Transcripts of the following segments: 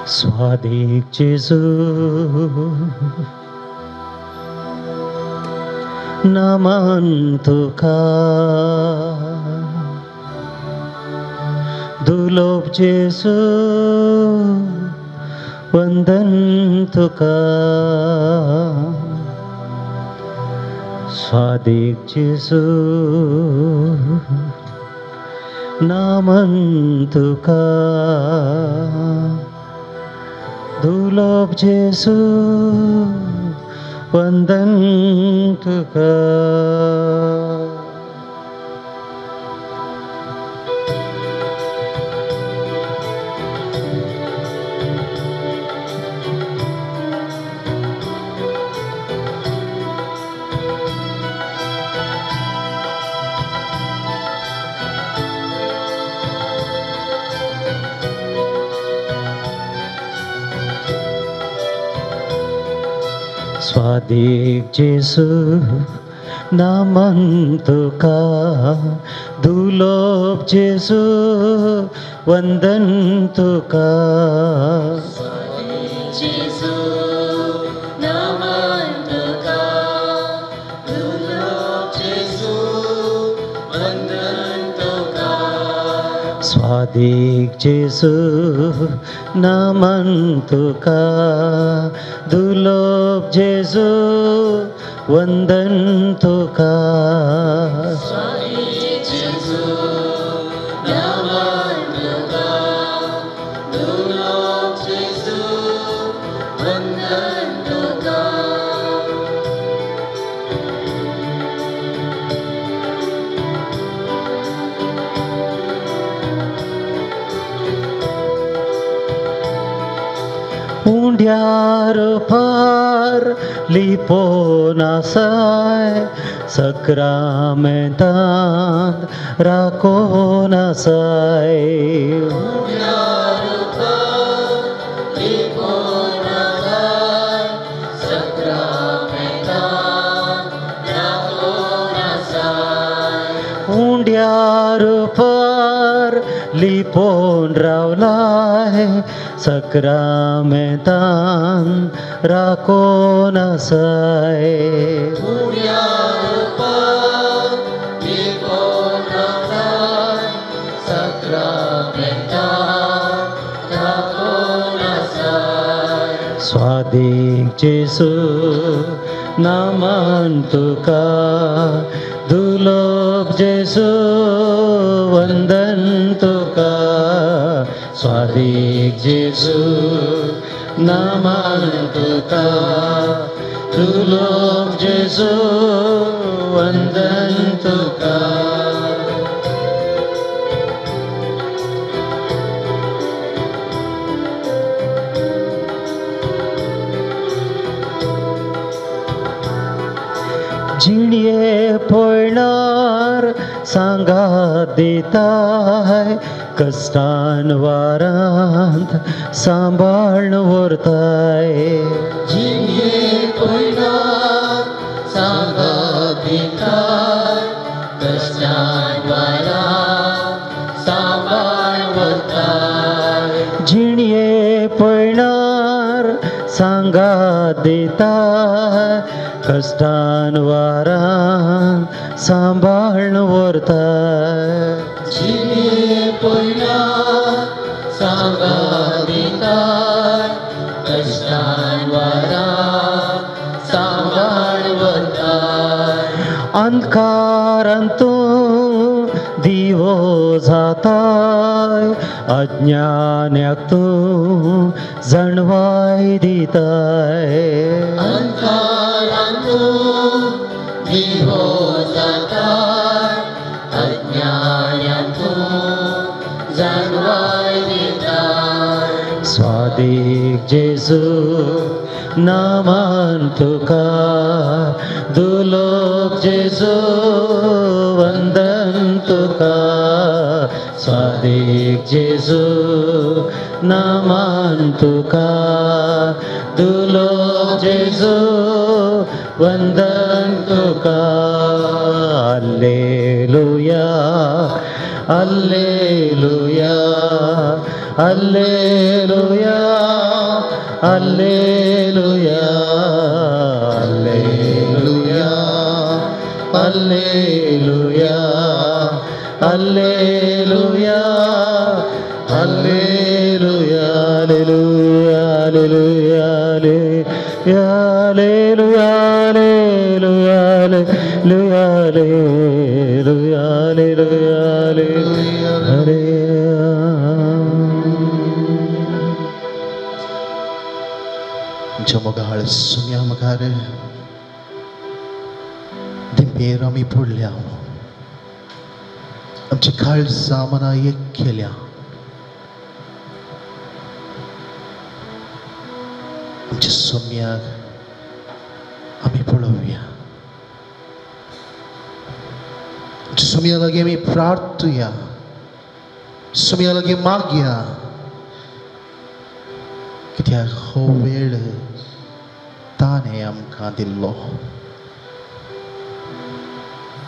स्वादीक जेजू नामान तुका, दुलोब जेजू वंदन तुका। स्वादीक जेजू नामान तुका, दुलोब जेजू वंदन तुका। स्वादीक जेजू नामान तुका, दुलोब जेजू वंदन तुका। स्वादीक जेजू नामान तुका, दुलोब जेजू वंदन तुका। स्वादीक जेजू नामान तुका, दुलोब जेजू वंदन तुका। स्वादीक जेजू नामान तुका, दुलोब जेजू वंदन तुका। उंड्यार पार लिपोन आसाय, सक्रामेंतांत राकोन आसाय। उंड्यार पार लिपोन आसाय, सक्रामेंतांत राकोन आसाय। उंड्यार पार लिपोन रावलाय, सक्रामेंतान राकोन आसाय। उंड्यार पार लिपोन रावलाय, सक्रामेंतान राकोन आसाय। स्वादीक जेजू नामान तुका, दुलोब जेजू वंदन तुका। स्वादीक जेजू नामान तुका, दुलोब जेजू वंदन तुका। जिणये पळणार सांगात दिताय, कश्टान वारांत सांबाळून व्हरताय। जिणये पळणार सांगात दिताय, कश्टान वारांत सांबाळून व्हरताय। जिणये पळणार सांगात दिताय, कश्टान वारांत सांबाळून व्हरताय। जिणये पळणार सांगात दिताय, कश्टान वारांत सांबाळून व्हरताय। अंधकारांत तूं दिवो जाताय, अज्ञान्याक तूं जाणवाय दिताय। अंधकारांत तूं दिवो जाताय, अज्ञान्याक तूं जाणवाय दिताय। स्वादीक जेजू नामान तुका, दुलोब जेजू वंदन तुका। स्वादीक जेजू नामान तुका, दुलोब जेजू वंदन तुका। Alleluia, alleluia, Hallelujah hallelujah hallelujah hallelujah hallelujah hallelujah hallelujah hallelujah hallelujah hallelujah hallelujah hallelujah. आमच्या मोगाळ सुम्या मुखार दिंपेर आमी पडल्या, आमची काळजां मनां एक केल्या. आमच्या सोम्याक आमी पळोवया, आमच्या सोम्या लागीं आमी प्रार्थुया, सोम्या लागीं मागया, कित्याक हो वेळ ताणें आमकां दिल्लो,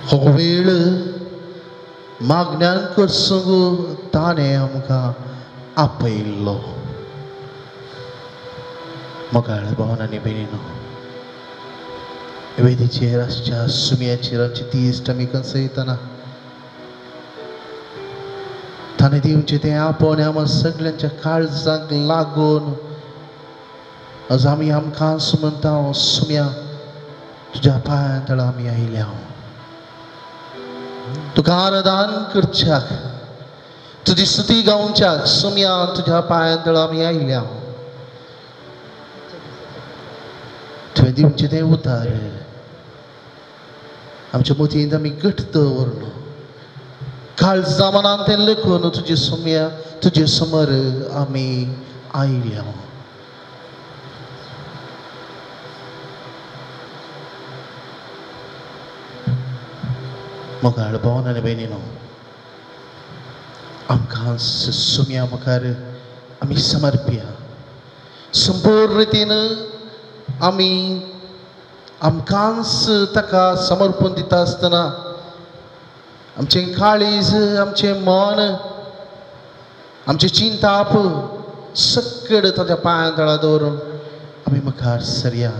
हो वेळ मागण्यान करसूंक ताणें आमकां आपयल्लो. मोगाळ भावन आनी भयणीनो, वेदीचेर आसच्या सुम्याचेर आमची ती इश्ट आमी कसयतना ताणें दिवचें तें आपोवणें आमकां सगळ्यांच्या काळजाक लागून आज आमी आमकां म्हणटा, सुम्या तुज्या पांयां तळा आमी आयल्या, तुका आराधन करच्याक, तुजी स्तुती गावच्याक सुम्या तुज्या पांयां तळा आमी आयल्या. तुवें दिवचें तें उतार आमच्या मोतयेंत आमी घट दवरून काळजा मनान तें लेखून तुजे सुम्या तुजे समोर आमी आयल्या. मोगाळ भावन आनी भयणीनो, आमकां सुम्या मुखार आमी समर्प्या, संपूर्ण रितीन आमी आमकांच ताका समर्पण दिता आसतना आमचें काळीज, आमचें मन, आमचें चिंताप सकड ताच्या पांयां तळा दवरून आमी मुखार सरया.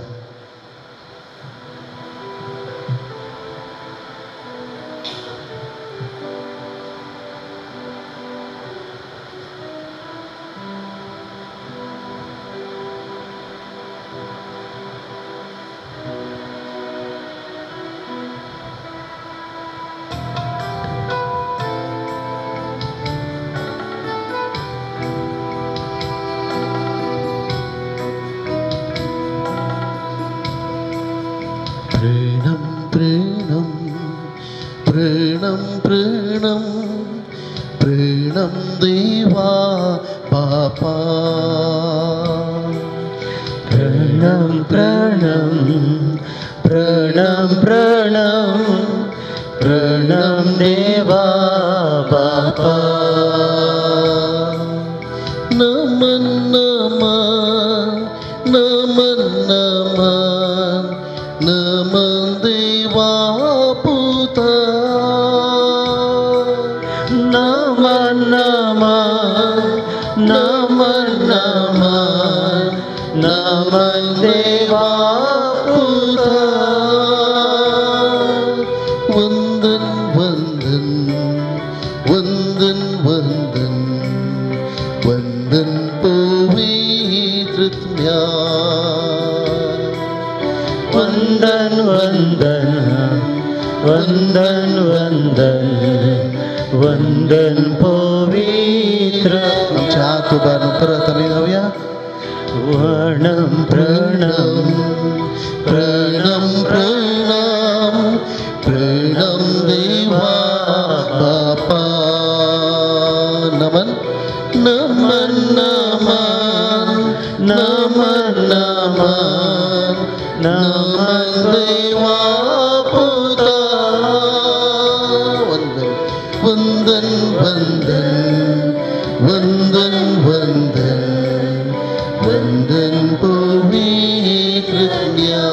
वंदन पवित्रत्म्या,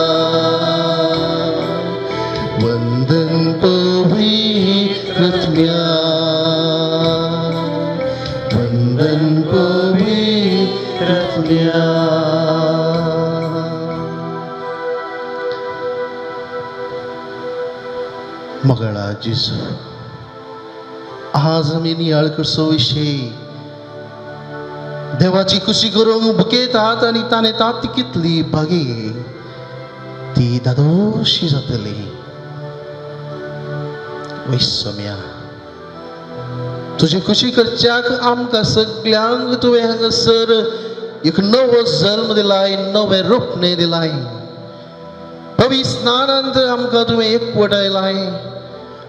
वंदन पवित्रत्म्या। आपल्या. मगळा जेजू, आज आमी नियाळ करचो विशय देवाची खुशी करूंक बुकेतात आनी ताणें तात कितली बागी ती दादोशी जातली. वय सोम्या, तुजी खुशी करच्याक आमकां सगल्यांक तुवें हांगासर एक नवो जल्म दिलाय, नवें रोपणें दिलाय. पवित्र स्नानांत आमकां तुवें एकवटायलाय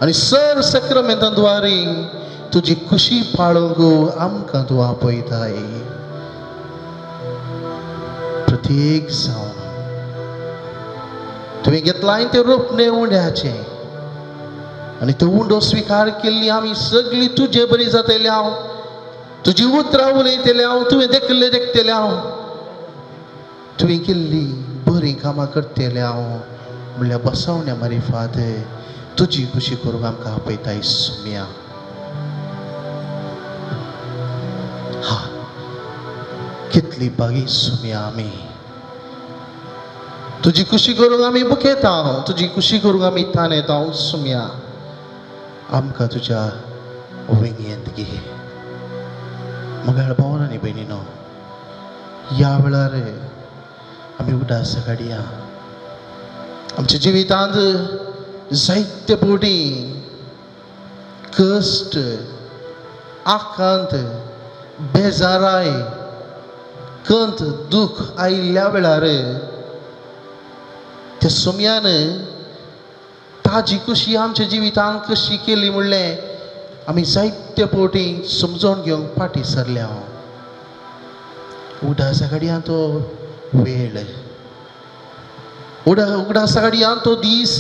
आनी सर सक्रमेंता द्वारे तुजी खुशी पाळोवंक आमकां तूं आपयताय. प्रत्येक जावन तुवें घेतलाय तें रोपणें उंड्याचें आनी तो उंडो स्विकार केल्ली आमी सगळीं तुजे बरी जातले हांव, तुजी उतरां उलयतले हांव, तुवें देखले देखतले हांव, तुवें केल्ली बरीं कामां करतले हांव. म्हणल्यार बसवण्या मारिफात तुजी खुशी करूंक आमकां आपयताय सुम्या. हा, कितली बागी सुम्या, आमी तुजी खुशी करूंक आमी बुकेता, तुजी खुशी करूंक आमी ताणेता सुम्या. आमकां तुज्या वेंगेंत घे. मगाळ भावन आनी भयणीनो, ह्या वेळार आमी उदास काडया. आमच्या जिवितांत जायते फावटी कश्ट, आकांत, बेजाराय, कंत, दूख आयिल्ल्या वेळार त्या सोम्यान ताजी खुशी आमच्या जिवितांत कशी केली म्हणलें आमी जायते फावटी समजून घेवंक फाटीं सरल्या. उदासा काडया तो वेळ, उगडासा काडया तो दीस,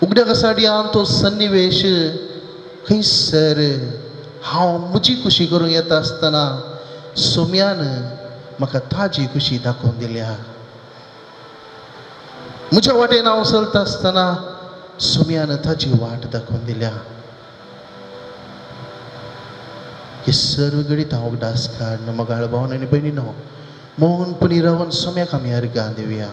उगडासा काडया तो सन्निवेश. खंयसर हांव म्हजी खुशी करूंक येता आसतना सोम्यान म्हाका ताजी खुशी दाखोवन दिल्या. म्हज्या वाटेन हांव चलता आसतना सोम्यान ताजी वाट दाखोवन दिल्या. हे सर्व घडीत हांव उगडास काडून मगाळ भावन आनी भयणीनो मौनपणी रावन सोम्याक आमी अर्गां दिवया.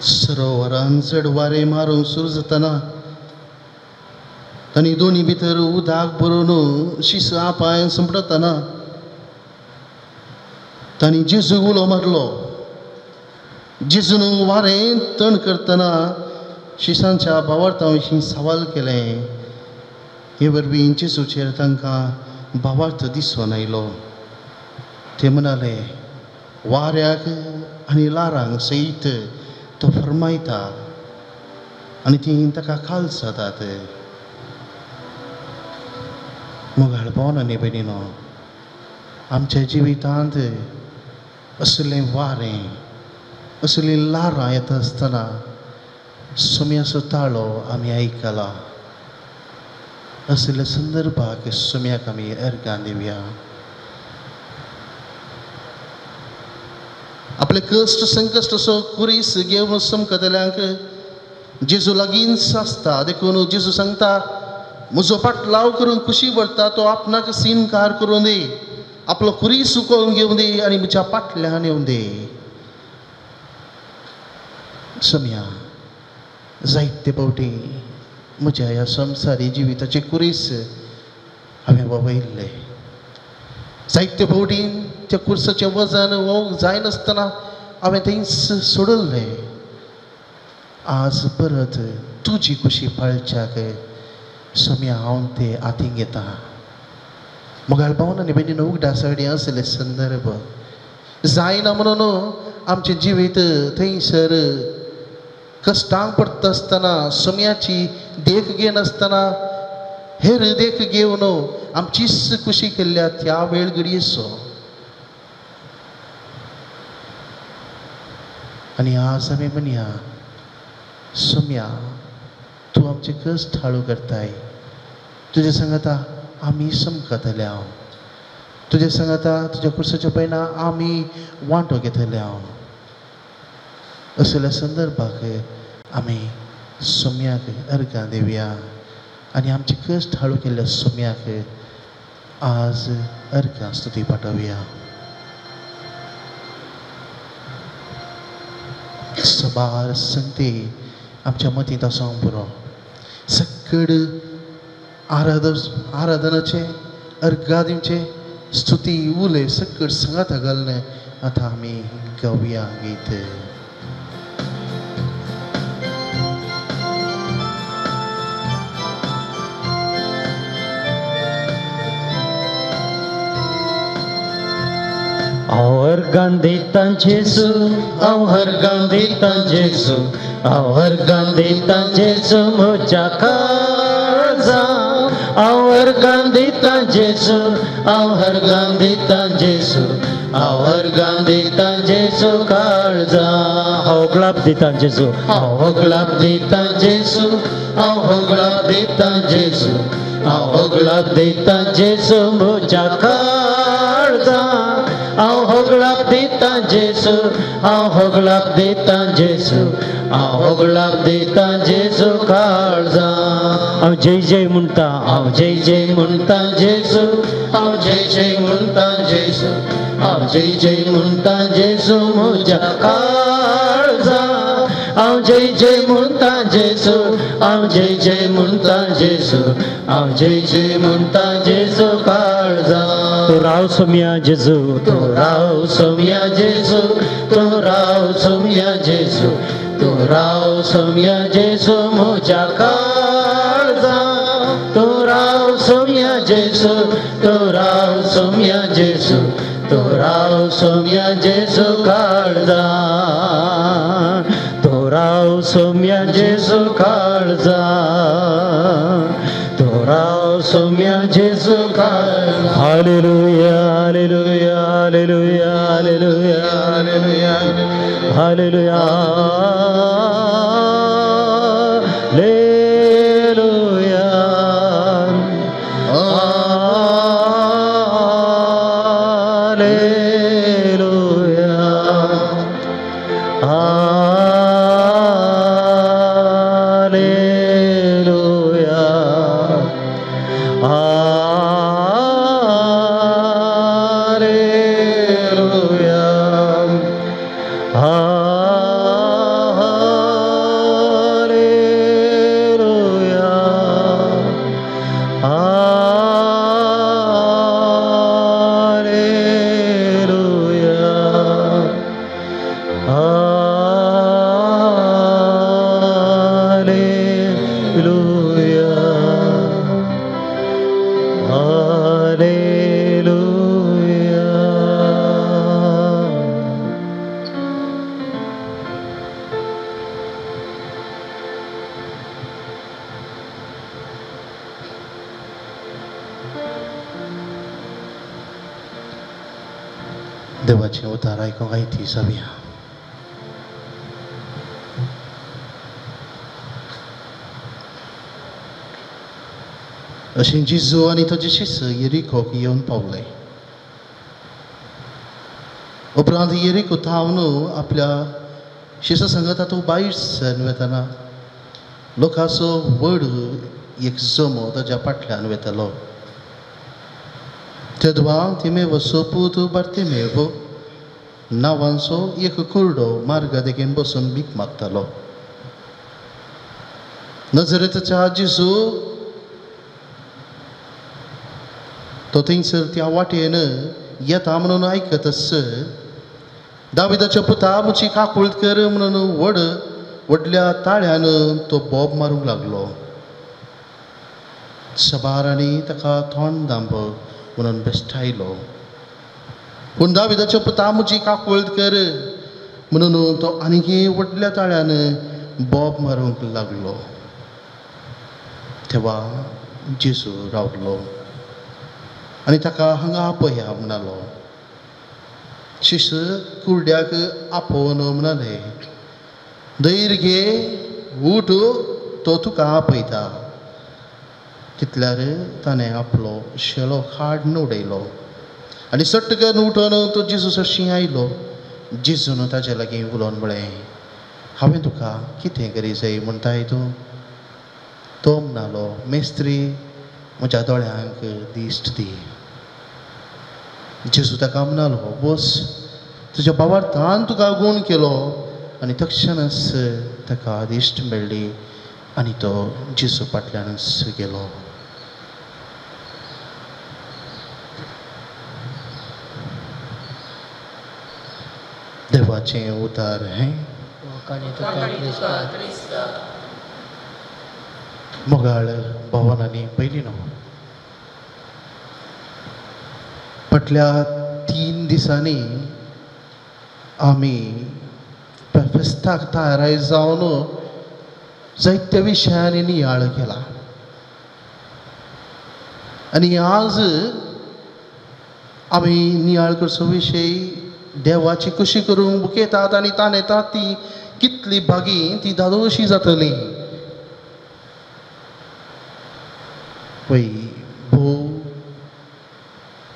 सरोवरान चड वारें मारून सुरू जातना तांणी दोनी भितर उदक भरून शिसां पांय सोंपडतना तांणी जेजूक उलो मारलो. जेजून वारें तण करतना शिसांच्या भावार्था विशीं सवाल केलें. हे वरवीं जेजूचेर तांकां भावार्थ दिसून आयलो. ते म्हणाले, वाऱ्याक आनी ल्हारांक सयत तो फरमायता आनी तीं ताका खाल जातात. मोगाळ भावन आनी भयणीनो, आमच्या जिवितांत असलें वारें, असलीं ल्हारां येता आसतना सोम्याचो ताळो आमी आयकला. असल्या संदर्भाक सोम्याक आमी अर्गां दिवया. आपले कश्ट संकश्ट असो कुरीस घेवन समकतल्यांक जेजू लागींच आसता. देखून जेजू सांगता, म्हजो फाटलाव करून खुशी व्हरता तो आपणाक सिनकार करूं दी, आपलो कुरीस उखलून घेवं दी आनी म्हज्या फाटल्यान येवं दी. सोम्या, जायते फावटी म्हज्या ह्या संवसारी जिविताचे कुरीस हांवें वळयल्ले. जायते फावटी त्या कुर्साचें वजन वोंक जायनासतना हांवें थंयच सोडल्लें. आज परत तुजी खुशी पाळच्याक सोम्या हांव ते हातीन घेता. मोगाळ भावन आनी भयणीनो, उगडास कडेन आसले संदर्भ जायना म्हणून आमचें जिवीत थंयसर कश्टांक पडटा आसतना सोम्याची देख घेनासतना हेर देख घेवन आमचीच खुशी केल्ल्या त्या वेळ घडयेचो. आनी आज आमी म्हणया सोम्या तूं आमचे कश्ट हाळू करताय, तुजे सांगाता आमी समकतले हांव, तुजे सांगाता तुज्या कुर्साच्या पयना आमी वांटो घेतले हांव. असल्या संदर्भाक आमी सोम्याक अर्गां दिवया आनी आमचे कश्ट हाळू केल्ल्या सोम्याक आज अर्गां स्तुती पाठोवया. सबार संगती आमच्या मतींत आसूंक पुरो. सकड आराधनाचे अर्गां दिवचे स्तुती उले सकड सांगाता घालने आतां आमी गावया गीत. हांव अर्गां दितां जेजू, हांव अर्गां दितां जेजू, हांव अर्गां दितां जेजू म्हज्या काळजा. हांव अर्गां दितां जेजू, हांव अर्गां दितां जेजू, हांव अर्गां दितां जेजू काळजा. हांव गुलाब दितां जेजू, हांव गुलाब दितां जेजू, हांव गुलाब दितां जेजू, हांव गुलाब दितां जेजू म्हज्या काळजा. हांव होगळाप दितां जेजू, हांव होगळाप दितां जेजू, हांव होगळाप दितां जेजू काळजा. हांव जय जय म्हणटा, हांव जय जय म्हणटा जेजू, हांव जय जय म्हणटा जेजू, हांव जय जय म्हणटा जेजू म्हज्या काळजा. हांव जय जय म्हणटा जेजू, हांव जय जय म्हणटा जेजू, हांव जय जय म्हणटा जेजू काळजा. तूं राव सोम्या जेजू, तूं राव सोम्या जेजू, तूं राव सोम्या जेजू, तूं राव सोम्या जेजू म्हज्या काळजा. तूं राव सोम्या जेजू, तूं राव सोम्या जेजू, तूं राव सोम्या जेजू काळजा. तूं राव सोम्या जेजू काळजा, तूं राव सोम्या जेजू काळजा. Hallelujah, hallelujah, hallelujah, hallelujah, hallelujah, hallelujah, hallelujah, hallelujah, hallelujah, hallelujah, hallelujah, hallelujah, hallelujah, hallelujah. देवाचें उतार आयकूंक आयती जावया. अशें जेजू आनी ताजे शिश्य येरिकोक येवन पावले. उपरांत येरिको थावन आपल्या शिश्य सांगाता तो भायर सरून वेतना लोकांचो व्हड एक जमो ताज्या फाटल्यान वेतालो. तेदवा तिमेवचो पूत बार्तिमेव नांवांचो एक कुरडो मार्गा देगेन बसून भीक मागतालो. नजरेच्या जेजू तो थंयसर त्या वाटेन येता म्हणून आयकत आस दाविदाच्या पुता म्हजी काकूळत कर म्हणून व्हड व्हडल्या ताळ्यान तो बोब मारूंक लागलो. सबारांनी ताका तोंड दांब म्हणून बेश्टायलो. पूण दाविदाच्या पुता म्हजी काकूळत कर म्हणून तो आनीक व्हडल्या ताळ्यान बोब मारूंक लागलो. तेवा जेजू रावलो आनी ताका हांगा आपया म्हणालो. शिश्य कुर्ड्याक आपोवन म्हणाले, धैर्य घे, उठ, तो तुका आपयता. तितल्यार ताणें आपलो शेलो काडून उडयलो आनी सट्ट करून उठून तो जेजू सरशीं आयलो. जेजून ताजे लागीं उलोवन म्हळें, हांवें तुका कितें करी जाय म्हणटाय तूं? तो म्हणालो, मेस्त्री, म्हज्या दोळ्यांक दिश्ट दी. जेजू ताका म्हणालो, बस, तुज्या भावार्थान तुका गूण केलो. आनी तक्षणच ताका दिश्ट मेळ्ळी आनी तो जेजू फाटल्यानच गेलो. देवाचें उतार हें. मोगाळ भवनांनी पयलीं न्हू फाटल्या 3 दिसांनी आमी फेस्ताक तयार जावन जायत्या विशयांनी नियाळ केला आनी आज आमी नियाळ करचो विशय देवाची खुशी करूंक बुकेतात आनी ताणेतात ती कितली भागी ती धादोशी जातली. पळय भोव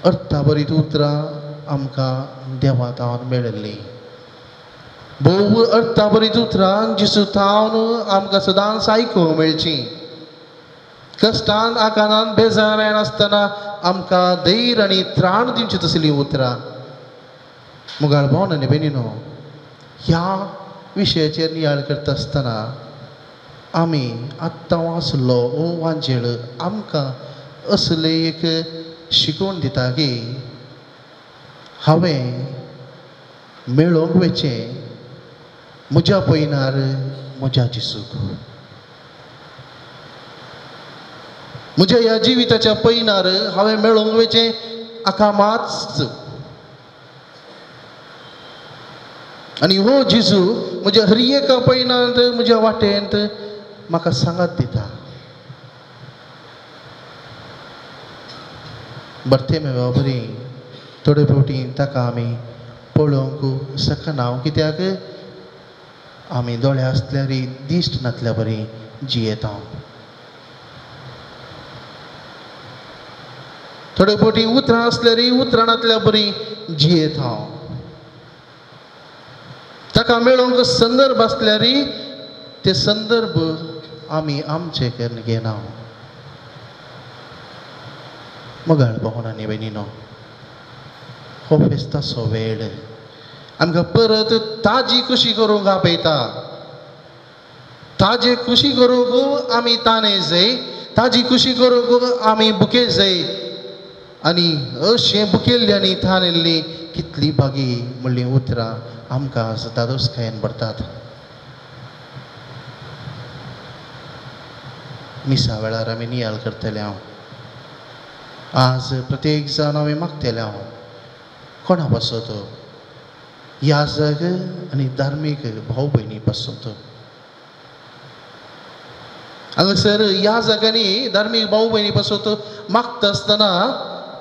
अर्थाभरीत उतरां आमकां देवा थावन मेळिल्लीं, भोव अर्थाभरीत उतरां जेजू थावन आमकां सदांच आयकूंक मेळचीं. कश्टान आकारान बेजार येनासतना आमकां धैर्य आनी त्राण दिवची तसलीं उतरां. मोगाळ भाव आनी भयणीनो, ह्या विशयाचेर नियाळ करता आसतना आमी आत्तां वाचलो हो वांजेळ आमकां असले एक शिकोवन दिता की हांवें मेळोवंक वचचें म्हज्या पयनार म्हज्या जेजूक, म्हज्या ह्या जिविताच्या पयनार हांवें मेळोवंक वचचें आका मात. आनी हो जेजू म्हज्या हर एका पयनांत म्हज्या वाटेंत म्हाका सांगात दिता. बरते मेवा बरी थोडे फावटी ताका आमी पळोवंक शकना, कित्याक आमी दोळे आसल्यार दिश्ट नासल्या बरी जियेता. थोडे फावटी उतरां आसल्यार उतरां नासल्या बरी जियेता. ताका मेळोवंक संदर्भ आसल्यार ते संदर्भ आमी आमचे करून घेना. मोगाळ भाव आनी भयणीनो, हो फेस्ताचो वेळ आमकां परत ताजी खुशी करूंक आपयता. ताजे खुशी करूंक आमी ताणे जाय, ताजी खुशी करूंक आमी बुके जाय. आनी अशें बुकेल्ली आनी थानिल्ली कितली भागी म्हणलीं उतरां आमकां धादोसकायेन भरतात. मिसा वेळार आमी नियाळ करतले हांव, आज प्रत्येक जाण आमी मागतले हांव कोणा पासत, याजक आनी धार्मीक भाव भयणी पासत. हांगासर याजक आनी धार्मीक भाव भयणी पासत मागता आसतना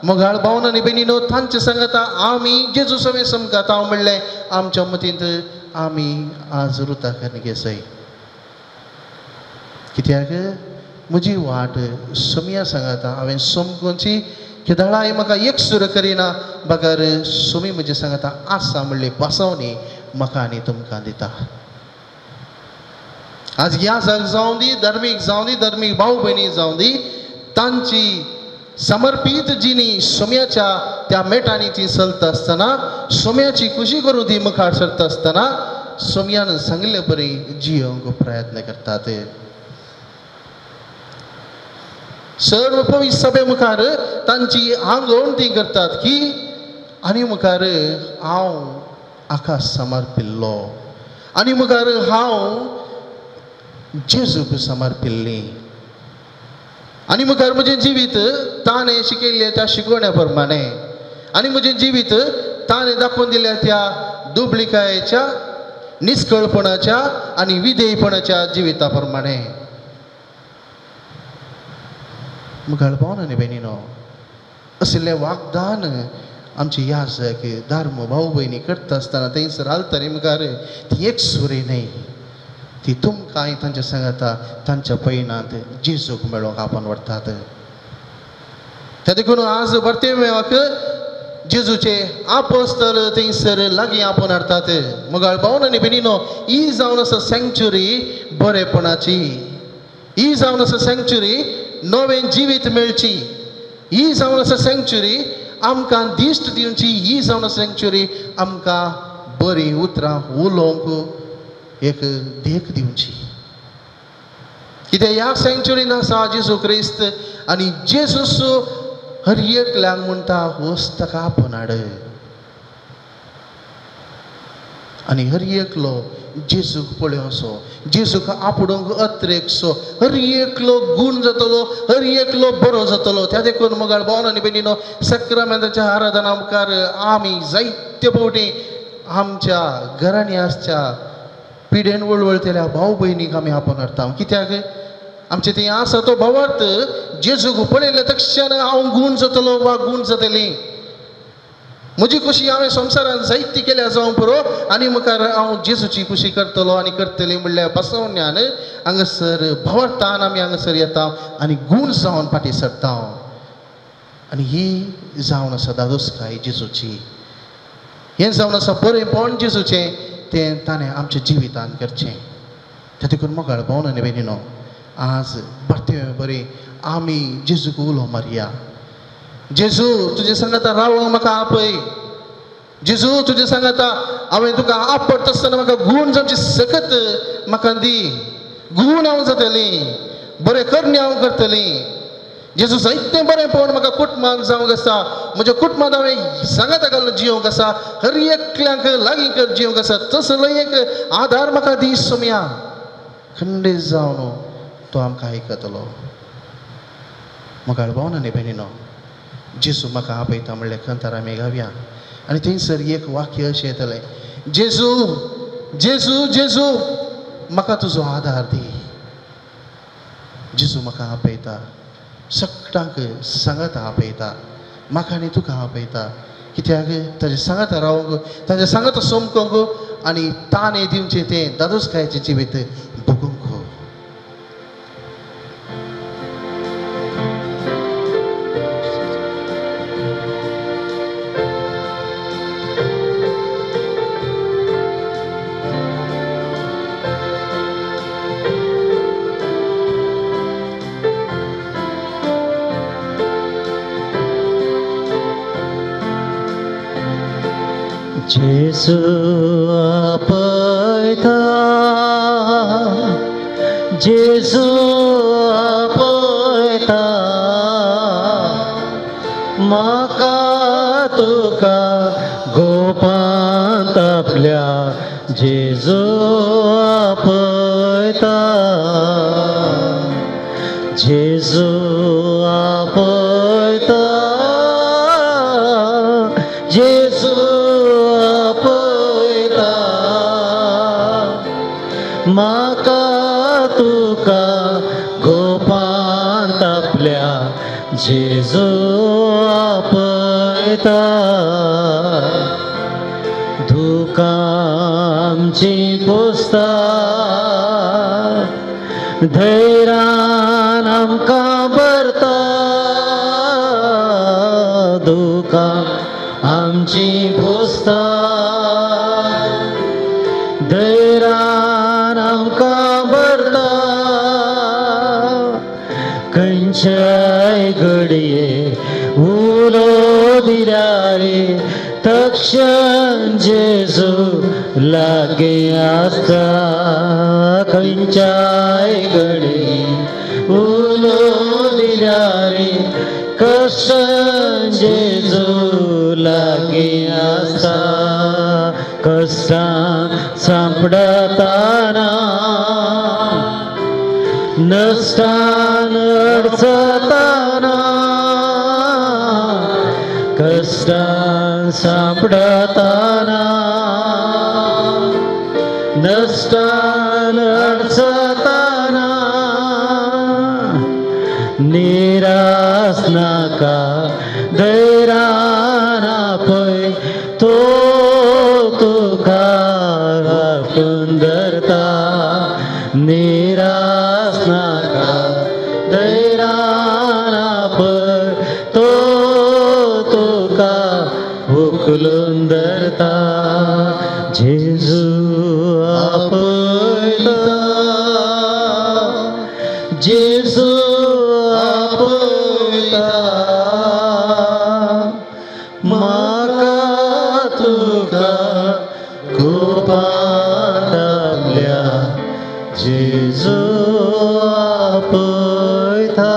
मोगाळ भावन आनी भयणीनो तांचे सांगता आमी जेजू समें समकात हांव म्हणलें आमच्या मतींत आमी आज रुता करून घेसय. कित्याक म्हजी वाट सोमया सांगता हांवें समकोनची केदळाय म्हाका एकसूर करिना बगर सोमी म्हजे सांगता आसा म्हणली बसवणी म्हाका आनी तुमकां दिता. आज याजक जावं दी, धार्मीक जावं दी, धार्मीक भाव भयणी जावं दी, तांची समर्पीत जिणी सोम्याच्या त्या मेटांनी ती चलता आसतना सोम्याची खुशी करून ती मुखार सरता आसतना सोम्यान सांगिल्ले परी जियोंक प्रयत्न करतात. सर्व पवित्र सभे मुखार तांची आंगवण ती करतात की आनी मुखार हांव आकाश समर्पिल्लो आनी मुखार हांव जेजूक समर्पिल्ली आनी मुखार म्हजें जिवीत ताणें शिकयल्लें त्या शिकवण्या प्रमाणे आनी म्हजें जिवीत ताणें दाखोवन दिल्या त्या दुबळिकायेच्या निस्कळपणाच्या आनी विधेयपणाच्या जिविता प्रमाणे. मुखार भाव आनी भयणीनो, असले वागदान आमचे याजक धर्म भाव भयणी करता आसतना थंयसर आलतरी मुखार ती एक सुरी न्हय, ती तुमकां तांच्या सांगाता तांच्या पयणांत जेजूक मेळोवंक आपण व्हरतात. त्या देखून आज बर्तेमेवाक जेजूचे आपोस्तल थंयसर लागीं आपोवन हाडटात. मुगाळ भावन आनी भयणीनो, ही जावन आसा सँक्चुरी बरेपणाची, ही जावन आसा सँक्चुरी नवें जिवीत मेळची, ही जावन आसा सँक्चुरी आमकां दिश्ट दिवची, ही जावन आसा सँक्चुरी आमकां बरीं उतरां उलोवंक एक देख दिवची. कित्याक ह्या सँक्चुरीन आसा जेजू क्रिस्त आनी जेजूस हर एकल्यांक म्हणटा वच ताका आपोवन हाड. आनी हर एकलो जेजूक पळोवचो, जेजूक आपोवंक अत्रेकसो, हर एकलो गूण जातलो, हर एकलो बरो जातलो. त्या देखून मुगाळ भावन आनी भयणीनो, सक्रामेंताच्या आराधना मुखार आमी जायते फावटी आमच्या घरांनी आसच्या पिडेन वळवळतल्या भाव भयणीक आमी आपोवन हाडटा. कित्याक आमचे थंय आसा तो भावार्थ जेजूक पळयले तक्षण हांव गूण जातलो वा गूण जातली. म्हजी खुशी हांवें संवसारान जायती केल्या जावं पुरो आनी मुखार हांव जेजूची खुशी करतलो आनी करतली म्हणल्यार बसवण्यान हांगासर भावार्थान आमी हांगासर येता आनी गूण जावन फाटीं सरता. आनी ही जावन आसा दादोसकाय जेजूची, हें जावन आसा बरेंपण जेजूचें, तें ताणें आमच्या जिवितान करचें. त्या देखून मोगाळ भावन आनी भयणीनो, आज परते बरें आमी जेजूक उलो मारया. जेजू तुजे सांगाता रावंक म्हाका आपय, जेजू तुजे सांगाता हांवें तुका आपडटा आसतना म्हाका गूण जावची सकत म्हाका दी, गूण हांव जातली, बरें करणी हांव करतली. जेजू जायतें बरें पळोवन म्हाका कुटुंबान जावंक आसा, म्हज्या कुटुंबान हांवें सांगाता घालून जिवंक आसा, हर एकल्यांक लागीं कर जिवंक आसा, तसलो एक आदार म्हाका दी सोम्या. खंडीत जावन तो आमकां आयकतलो. मुखार भावन आनी भयणीनो, जेजू म्हाका आपयता म्हणलें कंतार आमी गावया आनी थंयसर एक वाक्य अशें येतलें, जेजू जेजू जेजू म्हाका तुजो आदार दी. जेजू म्हाका आपयता, सगळ्यांक सांगाता आपयता, म्हाका आनी तुका आपयता. कित्याक ताजे सांगाता रावंक, ताजे सांगाता सोमकोंक आनी ताणें दिवचें तें दादोसकायेचें जिवीत भोगूंक. जेजू आपयता, जेजू आपयता, म्हाका तुका गोपांत आपल्या जेजू आपयता, जेजू आपयता, जेजू आपयता, म्हाका तुका गोपांत आपल्या जेजू आपयता. दुकां आमचीं पुसता, धैर्यान आमकां भरता, दुकां आमचीं पुसता, धैर्यान आमकां भरता. खंयच्याय घडये उलो दिल्यार तक्षण जेजू लागीं आसता, खंयच्याय घडये उलो दिल्यार कश्टान जेजू लागीं आसता. कश्टां सांपडताना नश्टान अडचताना, कश्टां सांपडताना कश्टान अडचताना निरास नाका धैर्यान आपय तो तुका राखून धरता निरास नाका धैर्यान आपय तो तुका उखलून धरता जेजू आपयता जेजू आपयता म्हाका तुका कुपान आपल्या जेजू आपयता.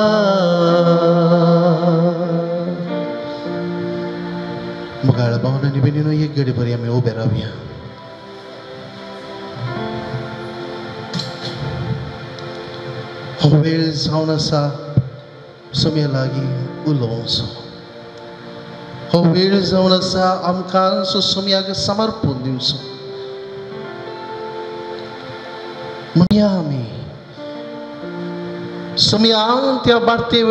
मोगाळ भावन आनी भयणीनो एक घडी बरी आमी उबे रावया. हो वेळ जावन आसा सोम्या लागीं उलोवचो. हो वेळ जावन आसा आमकां सोम्याक समर्पून दिवचो. म्हणया आमी सोम्या त्या बारते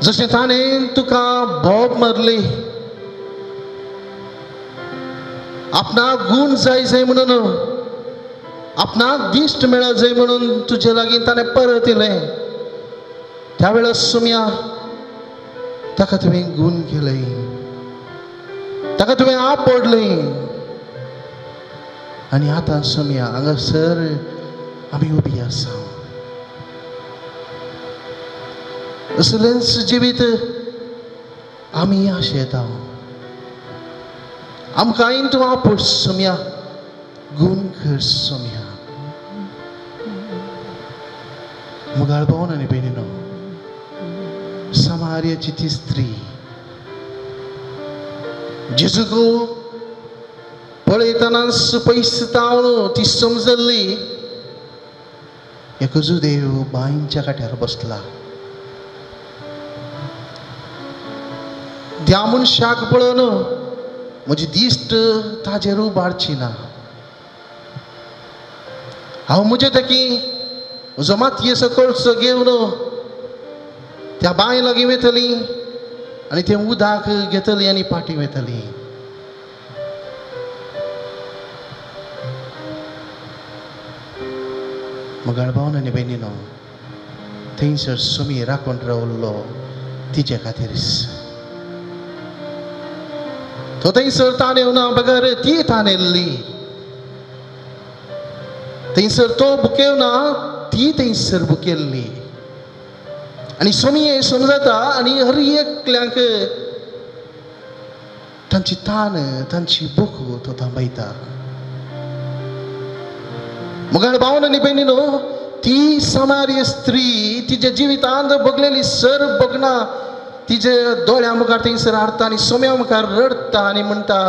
जशें ताणें तुका बोब मारली आपणाक गूण जाय जाय म्हणून आपणाक दिश्ट मेळत जाय म्हणून तुजे लागीं ताणें परत येयलें. त्या वेळार सोम्या ताका तुवें गूण केलें ताका तुवें आपडलें आनी आतां सोम्या हांगासर आमी उबी आसा. असलेंच जिवीत आमी आशेता आमकां तूं आपोड सोम्या गूण कर सोम्या. मोगाळ भावन आनी भयणीनो समार्याची ती स्त्री जेजूक पळयतनाच पयस तावन ती समजल्ली एकूच देव बांयच्या काट्यार बसला. त्या मनशाक पळोवन म्हजी दिश्ट ताजेर उबारची ना. हांव म्हजे ताकी म्हजो मातयेचो कळसो घेवन त्या बांय लागीं वयतली आनी तें उदक घेतली आनी फाटीं वयतली. मोगाळ भावन आनी भयणीनो थंयसर सोमी राखून रावल्लो तिचे खातीर. तो थंयसर ताणें बगर ती ताणेल्ली थंयसर तो बुकेवना ती थंयसर बुकेल्ली. आनी सोमी हें समजता आनी हर एकल्यांक तांची तान तांची भूक तो थांबयता. मोगाळ भावन आनी भयणीनो ती समार्य स्त्री तिच्या जिवितांत भोगलेली सर भोगना तिजे दोळ्या मुखार थंयसर हाडटा आनी सोम्या मुखार रडटा आनी म्हणटा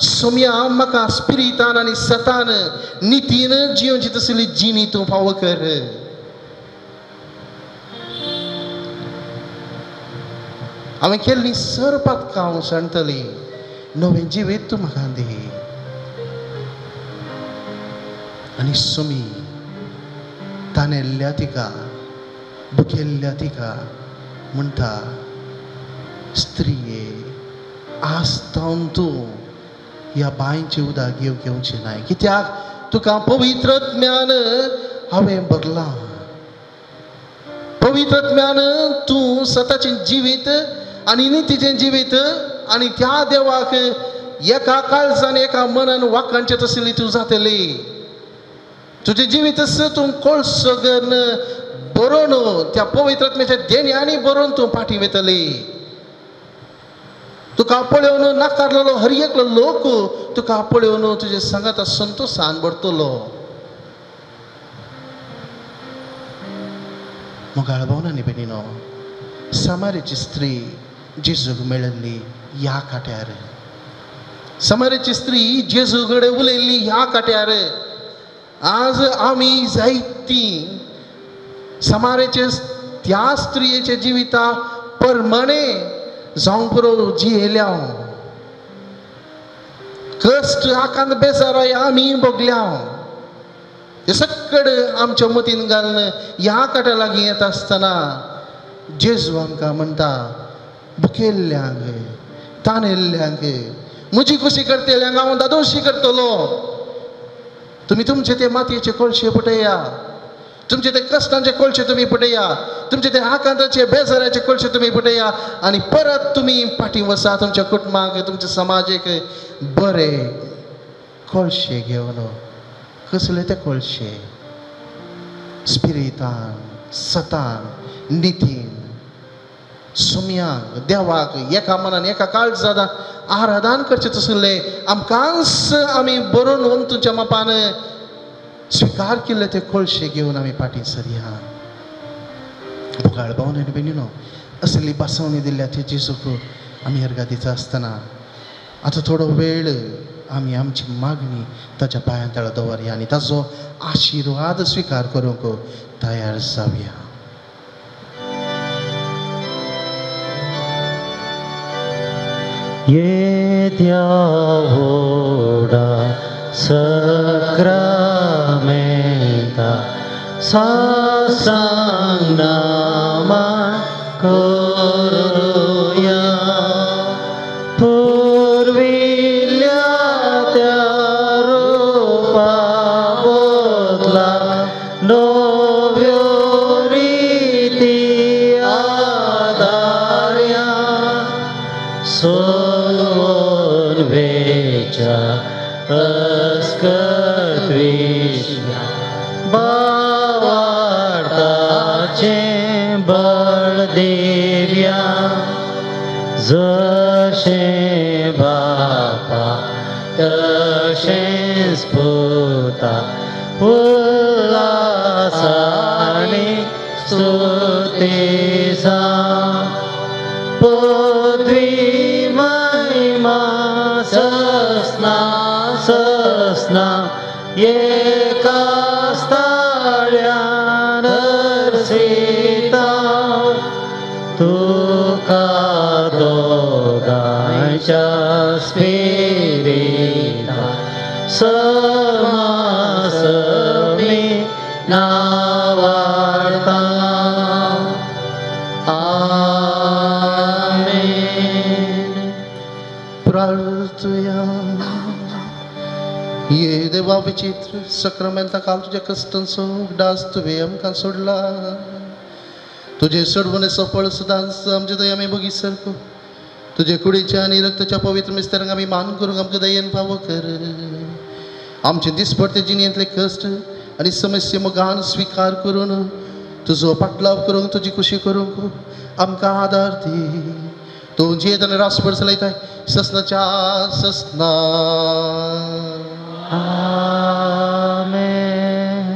सोम्या म्हाका स्पिरितान आनी सतान नितीन जिवची तसली जिणी तूं फावो कर. हांवें केल्ली सर पातकां हांव सांडटली नवें जिवीत तूं म्हाका दी. आनी सोमी ताणेल्ल्या तिका दुखेल्ल्या तिका म्हणटा स्त्रिये आज तावन तूं ह्या बांयचें उदक घेवंक येवचें नाय कित्याक तुका पवित्र ज्ञान हांवें भरलां. पवित्र ज्ञान तूं स्वताचें जिवीत आनी नितीचें जिवीत आनी त्या देवाक एका काळजान एका मनान वाखाणचें तसली तूं जातली. तुजें जिवीत तूं कोळसो करून बरोवन त्या पवित्र आत्म्याच्या देण्यांनी बरोवन तूं फाटीं वयतली. तुका पळोवन नाकारलेलो हर एकलो लोक तुका पळोवन तुजे सांगाता संतोशान भरतलो. मोगाळ भावन आनी भयणीनो समारेची स्त्री जेजूक मेळिल्ली ह्या काट्यार. समारेची स्त्री जेजू कडेन उलयल्ली ह्या काट्यार. आज आमी जायती समारेचे त्या स्त्रियेच्या जिविता परमाणे जावंक पुरो जियेल्या. कश्ट आकांत बेजाराय आमी भोगल्या. ते सक्कड आमच्या मतीन घालून ह्या काटा लागीं येता आसतना जेजू आमकां म्हणटा, भुकेल्ल्यांक, तानेल्ल्यांक, म्हजी खुशी करतल्यांक हांव दादोशी करतलो. तुमी तुमचे ते मातयेचे कोळशे पुटया, तुमचे ते कश्टांचे कोळशे तुमी पुटया, तुमचे ते आकांताचे बेजाराचे कोळशे तुमी पुटया आनी परत तुमी फाटीं वसा तुमच्या कुटुंबाक, तुमच्या समाजेक बरे कोळशे घेवन. कसले ते कोळशे? स्पिरितान, सतान, नितीन, सुम्यांक, देवाक एका मनान एका काळजान आराधन करचें तसलें आमकांच आमी बरोवन तुमच्या मापान स्विकार केल्ले ते कोळशे घेवन आमी फाटीं सरया. भोगाळ भावन आनी भयणीनो, असली बसवणी दिल्ल्या ते जेजूक आमी अर्घा दिता आसतना आतां थोडो वेळ आमी आमची मागणी ताच्या पांयां तळा दवरया आनी ताचो आशिर्वाद स्विकार करूंक तयार जावया. येद्या व्हडा सक्रामेंता साष्टांग नमन करुया. पुर्विल्ल्या त्या रुपा बदला नव्यो रिती आदार्या. सोलवून वेच्या अस्कत विश्व्या भावार्थाचें बळ दिव्या. जशें बापा तशेंच पुता उल्हासानी स्तुतीसा. पदवी महिमा ससना ससना एका स्थाळ्यान अर्सिता. तुका दोगांच्या स्पिरिता समासमी नावार्ता. आमेन. प्रार्थुया. ये देवा विचित्र सक्रामेंता काल तुज्या कश्टांचो उगडास तुवें आमकां सोडला. तुजे सोडवणेचो फळ सदांच आमचे दया आमी भोगी सारको तुजे कुडीच्या आनी रक्ताच्या पवित्र मिस्तारांक आमी मान करूंक आमकां दयेन फावो कर. आमचे दिसपडते जिणेंतले कश्ट आनी समस्या मोगान स्विकार करून तुजो पाटलाव करूंक, तुजी खुशी करूंक आमकां आदार दी. तूं जियेत आनी रासभर चलयताय ससनाच्या ससना. आमेन.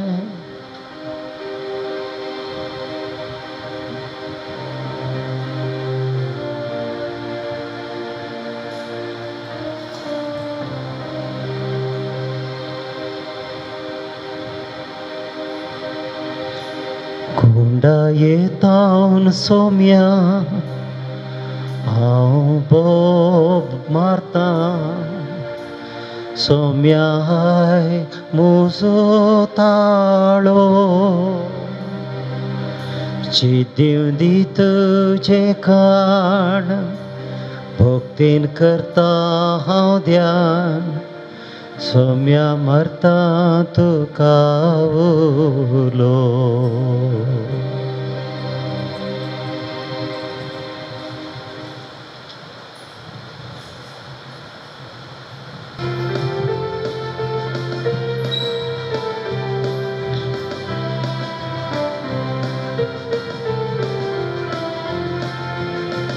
कुंडायेतावन सोम्या हांव बोब मारता. सोम्या हाय म्हजो ताळो चिद्दीव दी तुजें काण भक्तीन करता हांव ध्यान. सोम्या मरता तुका उलो.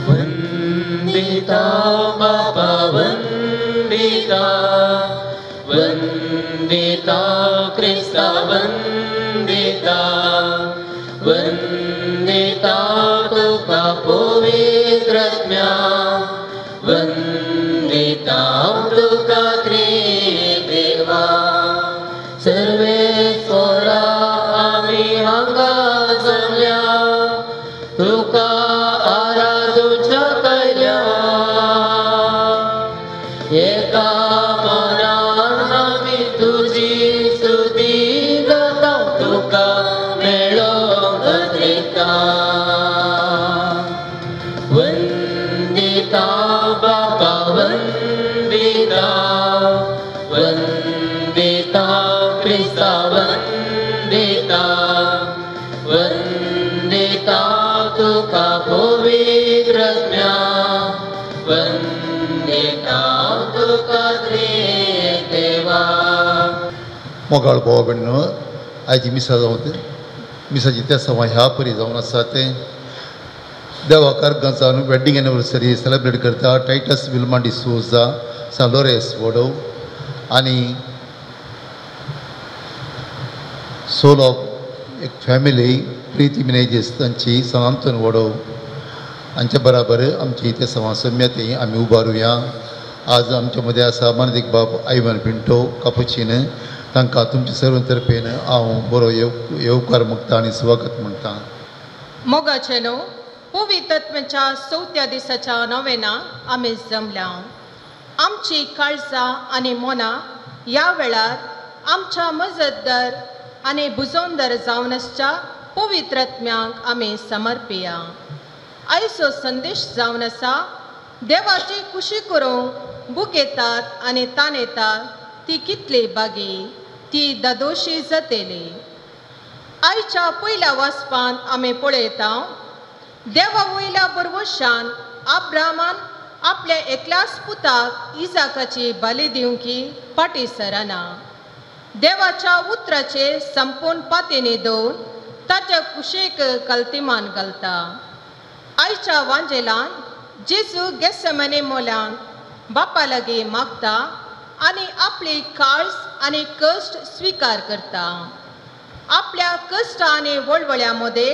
वंदिता बाबा वंदिता, वंदिता क्रिस्ता वंदिता, वंदिता तुका पवित्रत्म्या, वंदिता तुका त्रिदेवा. सर्वेस्वरा आमी हांगा जमल्या तुका आराधूच्या कैल्या. एका पवित्र आत्म्या वंदिता तुका त्रिएक देवा. मोगाळ भाव भयणीनो, आयची मिसा जावन मिसाची त्या सवां ह्या परी जावन आसा तें देवाक अर्गांचान वेडिंग एनिवर्सरी सेलेब्रेट करता टायटस विल्मा डिसोजा सान लोरेस वडोव आनी सोल ऑफ एक फॅमिली प्रिती मिनेजीस तांची सान आंतोन वडोव हांच्या बराबर आमची ते सवां सम्या ती आमी उबारुया. आज आमच्या मदें आसा मानदीक बाब आयवन पिंटो कापुचीन, तांकां तुमचे सर्व तर्फेन हांव बरो येवकार मागता आनी स्वागत म्हणटा. मोगाचे न्हू पवित्रत्वाच्या चवथ्या दिसाच्या नवेना आमी जमल्या. आमची काळजां आनी मनां ह्या वेळार आमच्या मजतदार आनी भुजोंदर जावन आसच्या पवित्रत्म्यांक आमी समर्पिया. आयचो संदेश जावन आसा देवाची खुशी करूंक बुकेतात आनी तानेतात ती कितली बागी ती दादोशी जातली. आयच्या पयल्या वाचपांत आमी पळयता देवा वयल्या बरवशान आब्रामान आपल्या एकल्याच पुताक इजाकाची बली दिवंकी फाटीं सरना. देवाच्या उतराचे संपूर्ण पातेने दवरून ताच्या कुशेक कल्तिमान घालता. आयच्या वांजेलान जेजू गेसमने मोल्यान बापा लागीं मागता आनी आपली काळज आनी कश्ट स्विकार करता. आपल्या कश्ट आनी वळवळ्या मदें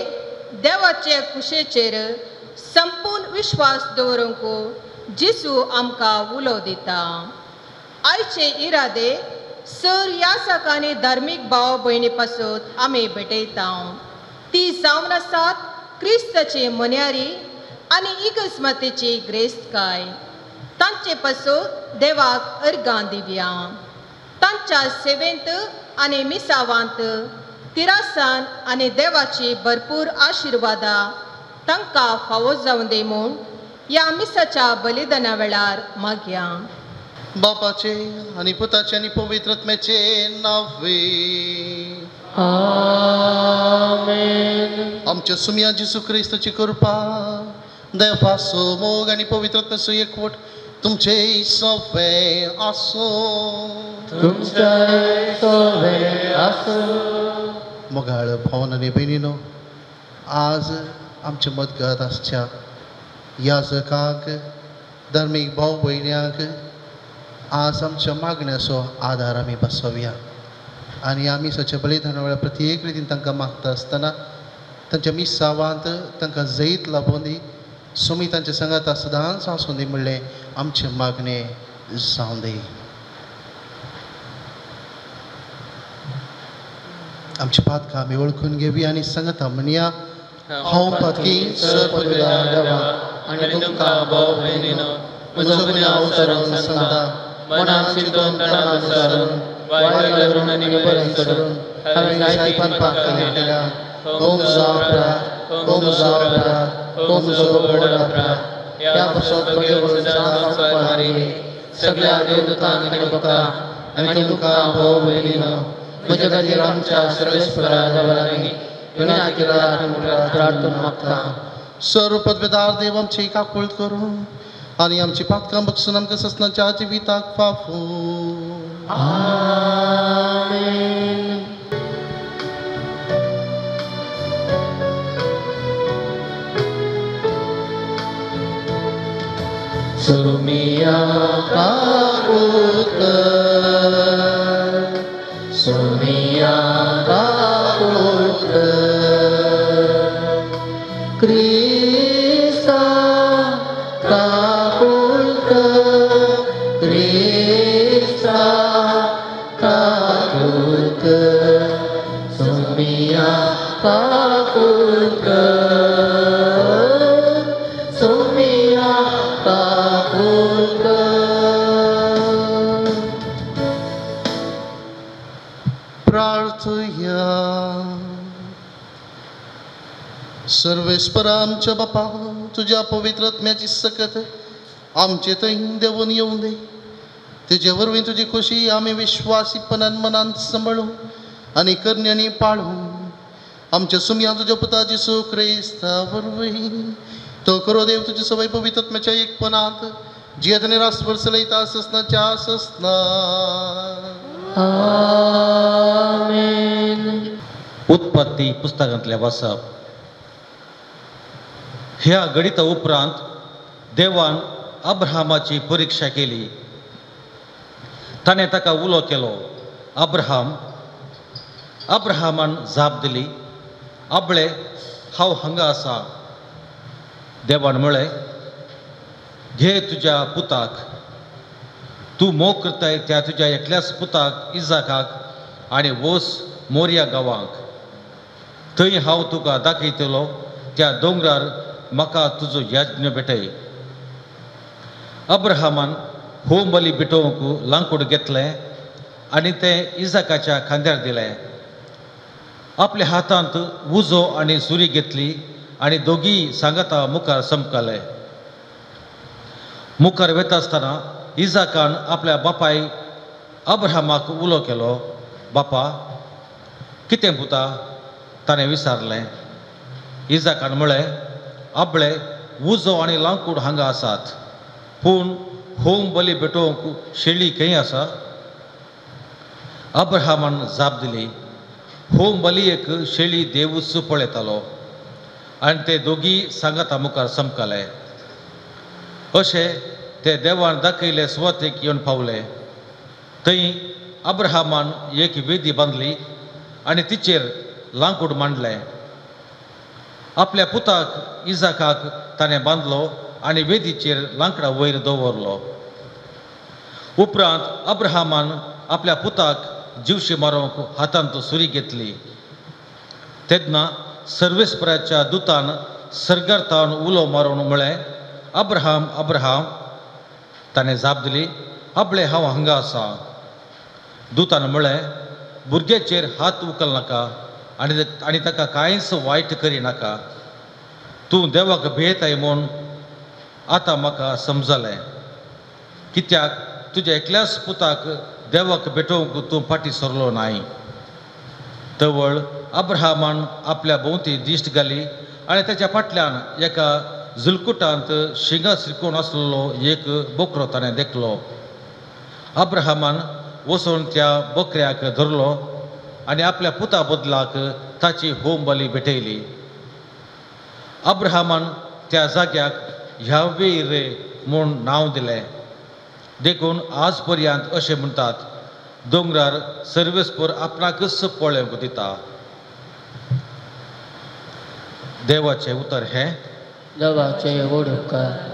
देवाचे कुशेचेर संपूर्ण विश्वास दवरूंक जेजू आमकां उलो दिता. आयचे इरादे सर ह्या सकाळी धार्मीक भाव भयणी पासत आमी भेटयता. ती जावन आसात क्रिस्ताची मन्यारी आनी इगस्मतेची ग्रेस्तकाय. तांचे पासत देवाक अर्गां दिवया. तांच्या सेवेंत आनी मिसावांत तिरासान आनी देवाची भरपूर आशिर्वादां तांकां फावो जावं दी म्हूण ह्या मिसाच्या बलिदाना वेळार मागया. बापाचे आनी पुताचे आनी पवित्र आत्म्याचे नांवे आमेन. आमच्या सुमया जेजू क्रिस्ताची कृपा, देवाचो मोग आनी पवित्र आत्म्याचो एकवट तुमचे सवे आसूं. तुमचे सवे आसूं. मोगाळ भावन आनी भयणीनो, आज आमच्या मदगत आसच्या याजकांक, धार्मीक भाव भयण्यांक आज आमच्या मागण्याचो आदार आमी बसोवया आनी आमी सच्या बलिदाना वेळार प्रत्येक रितीन तांकां मागता आसतना तांच्या मिसावांत तांकां जैत लाबोवन दी, सुमी तांच्या सांगाता सदांच आसूं दी म्हणलें आमचें मागणें जावं दी. आमची पातकां आमी वळखून घेवया आनी सांगता म्हणया, हांव पातकी देवा आनी तुमकां भाव भयणीनो म्हजो गुन्यांव सरून सांगता, मनान चिंतून तणान सरून वायट करून आनी बरें करून हांवें जायतीं पातकां केल्या. म्हजो अपराध, म्हजो अपराध, म्हजो व्हड अपराध. ह्या पासत म्हजे सदांच मारी सगळ्या देवदूतांक आनी भक्तांक आनी तुमकां भाव भयणीनो म्हज्या खातीर आमच्या सर्वेस्परा देवा लागीं विनंती प्रार्थना मागता. सर्व पदवेदार देव आमची काकूळ करूं आनी आमची पातकां बक्षून आमकां ससनाच्या जिविताक फाफू. आमेन. सुमिया काकूळ कर, सुमिया काकूळ कर, क्रिस्ता काकूळ कर, क्रिस्ता काकूळ कर, सुमिया काकूळ कर, सुमिया काकूळ कर. प्रार्थया. सर्वेस्परा आमच्या बापा, तुज्या पवित्र आत्म्याची सकत आमचे थंय देंवून येवं दी. तुजे वरवीं तुजी खोशी आमी विश्वासीपणान मनान सांबाळूं आनी करण्यांनी पाळूं. आमच्या सुमया तुज्या पुता जेजू क्रिस्ता वरवीं तो करो देव तुजी सवय पवित्रत्म्याच्या एकपणांत जियेत आनी रासभर चलयता ससनाच्या ससना. आमेन. उत्पत्ती पुस्तकांतलें वाचप. ह्या घडिता उपरांत देवान अब्राहमाची परिक्षा केली. ताणें ताका उलो केलो, अब्राहम. अब्राहमान जाप दिली, आबळे हांव हांगा आसा. देवान म्हळें, घे तुज्या पुताक, तूं मोग करताय त्या तुज्या एकल्याच पुताक इजाकाक, आनी वोस मोरया गांवांक. थंय हांव तुका दाखयतलो त्या दोंगरार म्हाका तुजो यज्ञ भेटय. अब्राहमान होम बली भेटोवंक लांकूड घेतलें आनी तें इजाकाच्या खांद्यार दिलें. आपल्या हातांत उजो आनी सुरी घेतली आनी दोगीय सांगाता मुखार समकाले. मुखार वता आसतना इजाकान आपल्या बापाय अब्राहमाक उलो केलो, बापा. कितें पुता? ताणें विचारलें. इजाकान म्हळें, आबळे उजो आनी लांकूड हांगा आसात, पूण होम बली भेटोवंक शेळी खंय आसा? अब्राहमान जाप दिली, होम बली एक शेळी देवूच पळयतालो. आनी ते दोगीय सांगाता मुखार समकाले. अशें ते देवान दाखयले सुवातेक येवन पावले. थंय अब्राहमान एक वेदी बांदली आनी तिचेर लांकूड मांडलें. आपल्या पुताक इजाकाक ताणें बांदलो आनी वेदीचेर लांकडा वयर दवरलो. उपरांत अब्राहमान आपल्या पुताक जिवशी मारूंक हातांत सुरी घेतली. तेन्ना सर्वेस्पराच्या दुतान सर्गार तावन उलो मारून म्हळें, अब्राहम, अब्राहम. ताणें जाप दिली, आपले हांव हांगा आसा. दुतान म्हळें, भुरग्याचेर हात उखल नाका आनी आनी ताका कांयच वायट करिनाका. तूं देवाक भियेताय म्हूण आतां म्हाका समजलें, कित्याक तुज्या एकल्याच पुताक देवाक भेटोवंक तूं फाटीं सरलो नाय. तवळ अब्राहमान आपल्या भोंवती दिश्ट घाली आनी ताच्या फाटल्यान एका जुलकुटांत शिंगां शिरकून आसलेलो एक बोकरो ताणें देखलो. अब्राहमान वचून त्या बोकऱ्याक धरलो आनी आपल्या पुता बदलाक ताची होम बली भेटयली. अब्राहमान त्या जाग्याक ह्या रे म्हूण नांव दिलें. देखून आज पर्यंत अशें म्हणटात, दोंगरार सर्वेस्पर आपणाकच पळोवंक दिता. देवाचें उतर हें. देवाचे व्हड उपकार.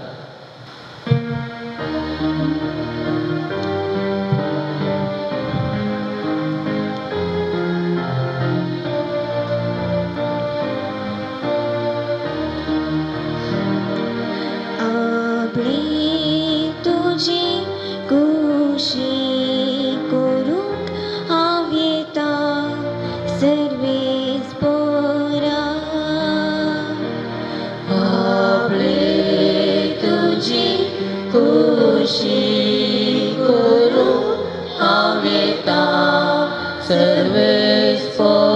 आपली तुजी खुशी करूंक हांव येता सर्वेस्परा. आपली तुजी खुशी करूंक हांव येता सर्वेस्परा.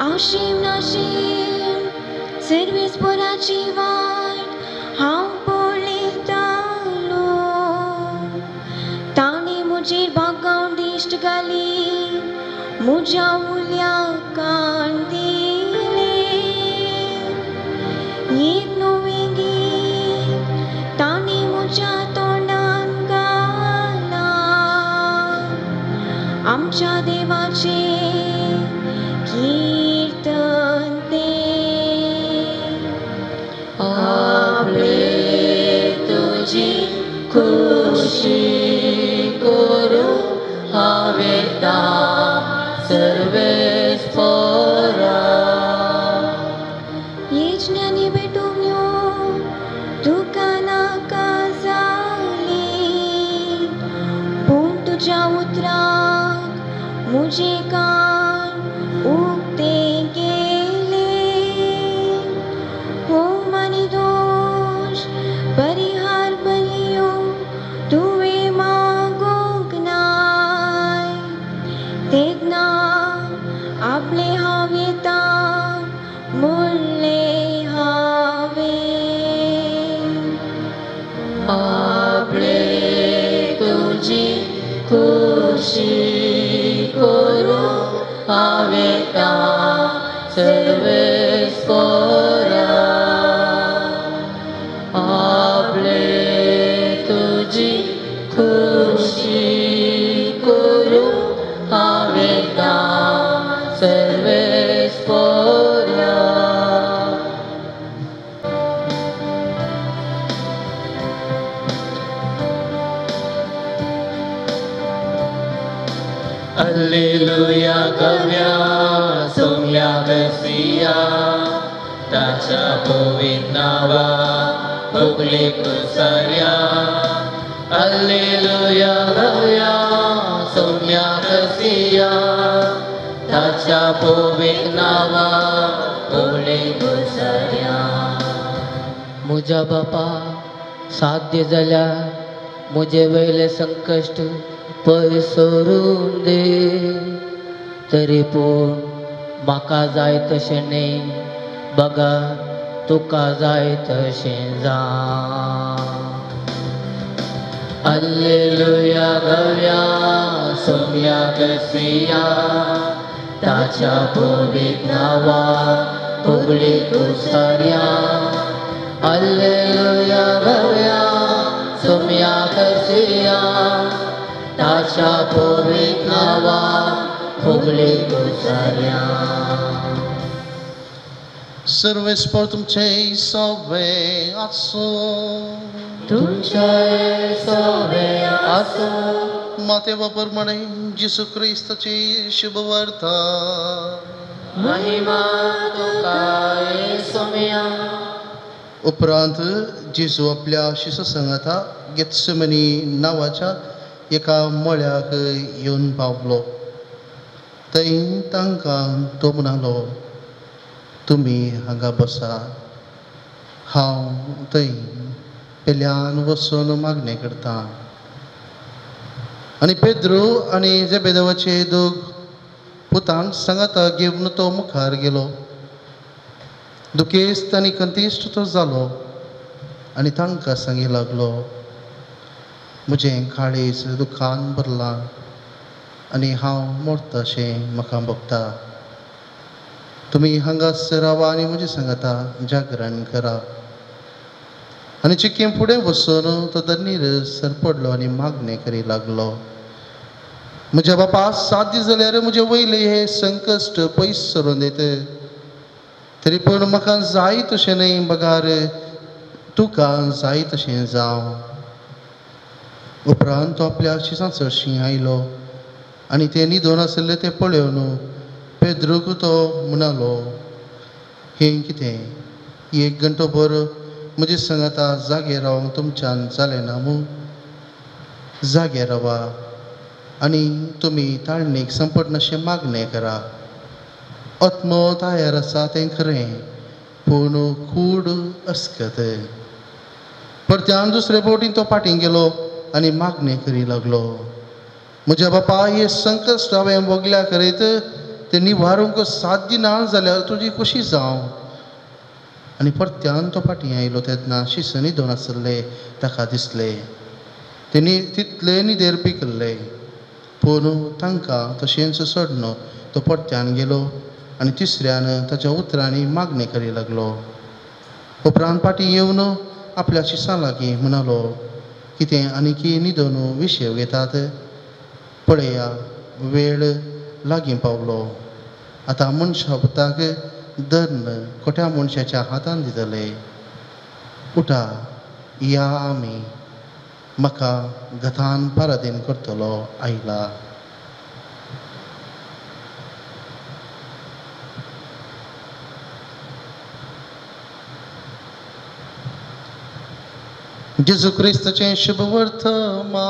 आशीम नाशीम सर्वेस्पराची वाट हांव पळयतालो. ताणें म्हजेर बागांव दिश्ट घाली, म्हज्या उल्याक कान दिलें. एक नवें गीत ताणें म्हज्या तोंडान घालां. आमच्या देवाचें कीर्तन तें. आपली तुजी खुशी करूंक हांव येता सर्वेस्परा. यज्ञांनी भेटोवण्यो तुका नाका जाली, पूण तुज्या उतराक म्हजे कान उक्ते म्हणलें हांवें आपले तुजी खुशी करूं हांवें सर्वेस्परा आपले तुजी खुशी करूं हांवें सर्वेस्परा. Alleluia गव्या सोम्या गसिया ताच्या पवित्र नावा भोगले कुसार्या. अल्लेलुया गव्या सोम्या गसिया ताच्या पवित्र नावा भोगले कुसार्या. म्हज्या बापा साध्य जाल्यार म्हजे वयलें संकश्ट पयस सरून दे, तरी पूण म्हाका जाय तशें न्ही बगर तुका जाय तशें जावं. अल्लेलुया गव्या सोम्या गसिया ताच्या पवित्र नावा भोगले कुसार्या. अल्लेलुया गव्या सोम्या गसिया ताच्या पवित्र नावा भोगले कुसार्या. सर्वेस्पर तुमचे सवे आसूं. तुमचे सवे आसूं. मातेवा प्रमाणे जेसू क्रिस्ताची शुभवार्ता. महिमा तुका सोम्या. उपरांत जेजू आपल्या शिसो सांगाता गेत्सेमनी नांवाच्या एका मळ्याक येवन पावलो. थंय तांकां तो म्हणालो, तुमी हांगा बसा, हांव थंय पेल्यान वचून मागणें करतां. आनी पेद्रू आनी जेबेदेवाचे दोग पुतांक सांगाता घेवन तो मुखार गेलो. दुखेस्त आनी कंतिश्ट तो जालो आनी तांकां सांगी लागलो, म्हजें काळीज दुखान भरलां आनी हांव मरता अशें म्हाका भोगता. तुमी हांगासर रावा आनी म्हजें सांगाता जागरण करा. आनी चिकें फुडें वचून तो धरणीर सरपडलो आनी मागणें करी लागलो, म्हज्या बापा साध्य जाल्यार म्हजे वयलें हें संकश्ट पयस सरून दित, तरी पूण म्हाका जाय तशें न्हय बगार तुका जाय तशें जावं. उपरांत तो आपल्या शिसां चडशीं आयलो आनी ते न्हिदोन आशिल्ले ते पळोवन पेद्रूक तो म्हणालो, हें कितें, एक घंटो भर म्हजे सांगाता जागे रावंक तुमच्यान जालें ना मू? जागे रावा आनी तुमी ताळणीक संपटनाशें मागणें करा. आत्मो तयार आसा तें खरें, पूण कूड अस्कत. परत्यान दुसरे फावटी तो फाटीं गेलो आनी मागणें करी लागलो, म्हज्या बापा हें संकश्ट हांवें भोगल्या करीत तें निवारूंक साध्य ना जाल्यार तुजी खोशी जावं. आनी परत्यान तो फाटीं आयलो तेन्ना शिस न्हिदोन आसले ताका दिसले. तेणी तितले न्हिदेर पिकल्ले, पूण तांकां तशेंच सोडन तो परत्यान गेलो आनी तिसऱ्यान ताच्या उतरांनी मागणें करी लागलो. उपरांत फाटीं येवन आपल्या शिसां लागीं म्हणालो, कितें आनीकी न्हिदोन विशेव घेतात? पळया वेळ लागीं पावलो, आतां मनशा पुताक धरून खोट्या मनशाच्या हातान दितले. उठा या आमी, म्हाका गतान पारादीन करतलो आयला. जेजू क्रिस्ताचें शुभवर्तमान.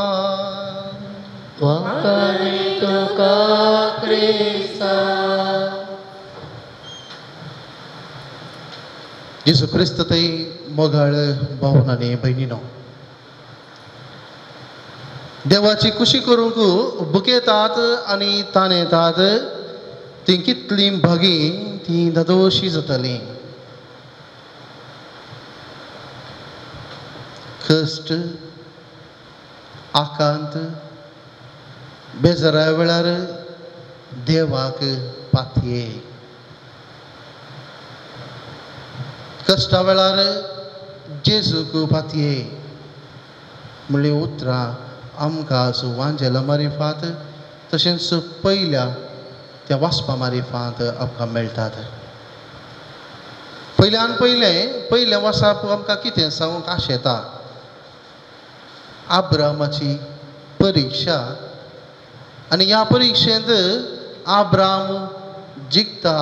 वांकाणी तुका क्रिस्ता. जेजू क्रिस्त थंय मोगाळ भावन आनी भयणीनो, देवाची खुशी करूंक बुकेतात आनी ताणेतात तीं कितलीं भागी तीं धादोशी जातालीं. कश्ट, आकांत, बेजारा वेळार देवाक पातये, कश्टा वेळार जेजूक पातये म्हणली उतरां आमकां वांजेला मारिफात तशेंच पयल्या त्या वाचपा मारिफात आमकां मेळटात. पयल्यान पयलें पयलें वाचप आमकां कितें सांगूंक आशेता? आब्रामाची परिक्षा, आनी ह्या परिक्षेंत आब्राम जिखता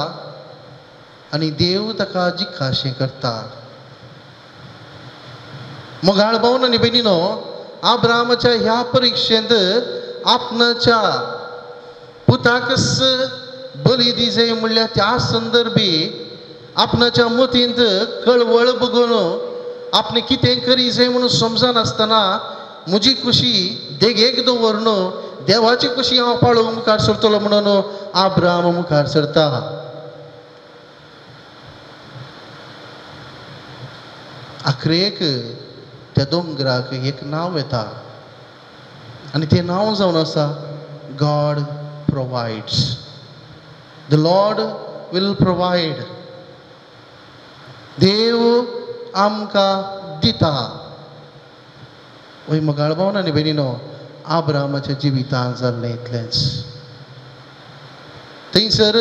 आनी देव ताका जिखाशें करता. मोगाळ भावन आनी भयणीनो, आब्रामाच्या ह्या परिक्षेंत आपणाच्या पुताकच बली दिजे म्हणल्यार त्या संदर्भी आपणाच्या मतींत कळवळ बघून आपणे कितें करी जाय म्हणून समजनासतना म्हजी खुशी देगेक दवरून देवाची खुशी हांव पाळोवंक मुखार सरतलो म्हणून आब्राम मुखार सरता. आखरेक त्या दोंगराक एक नांव येता आनी तें नांव जावन आसा God provides, the Lord will provide. देव आमकां दिता. वय मोगाळ भावन आनी भयणीनो, आब्रामाच्या जिवितांत जाल्लें इतलेंच. थंयसर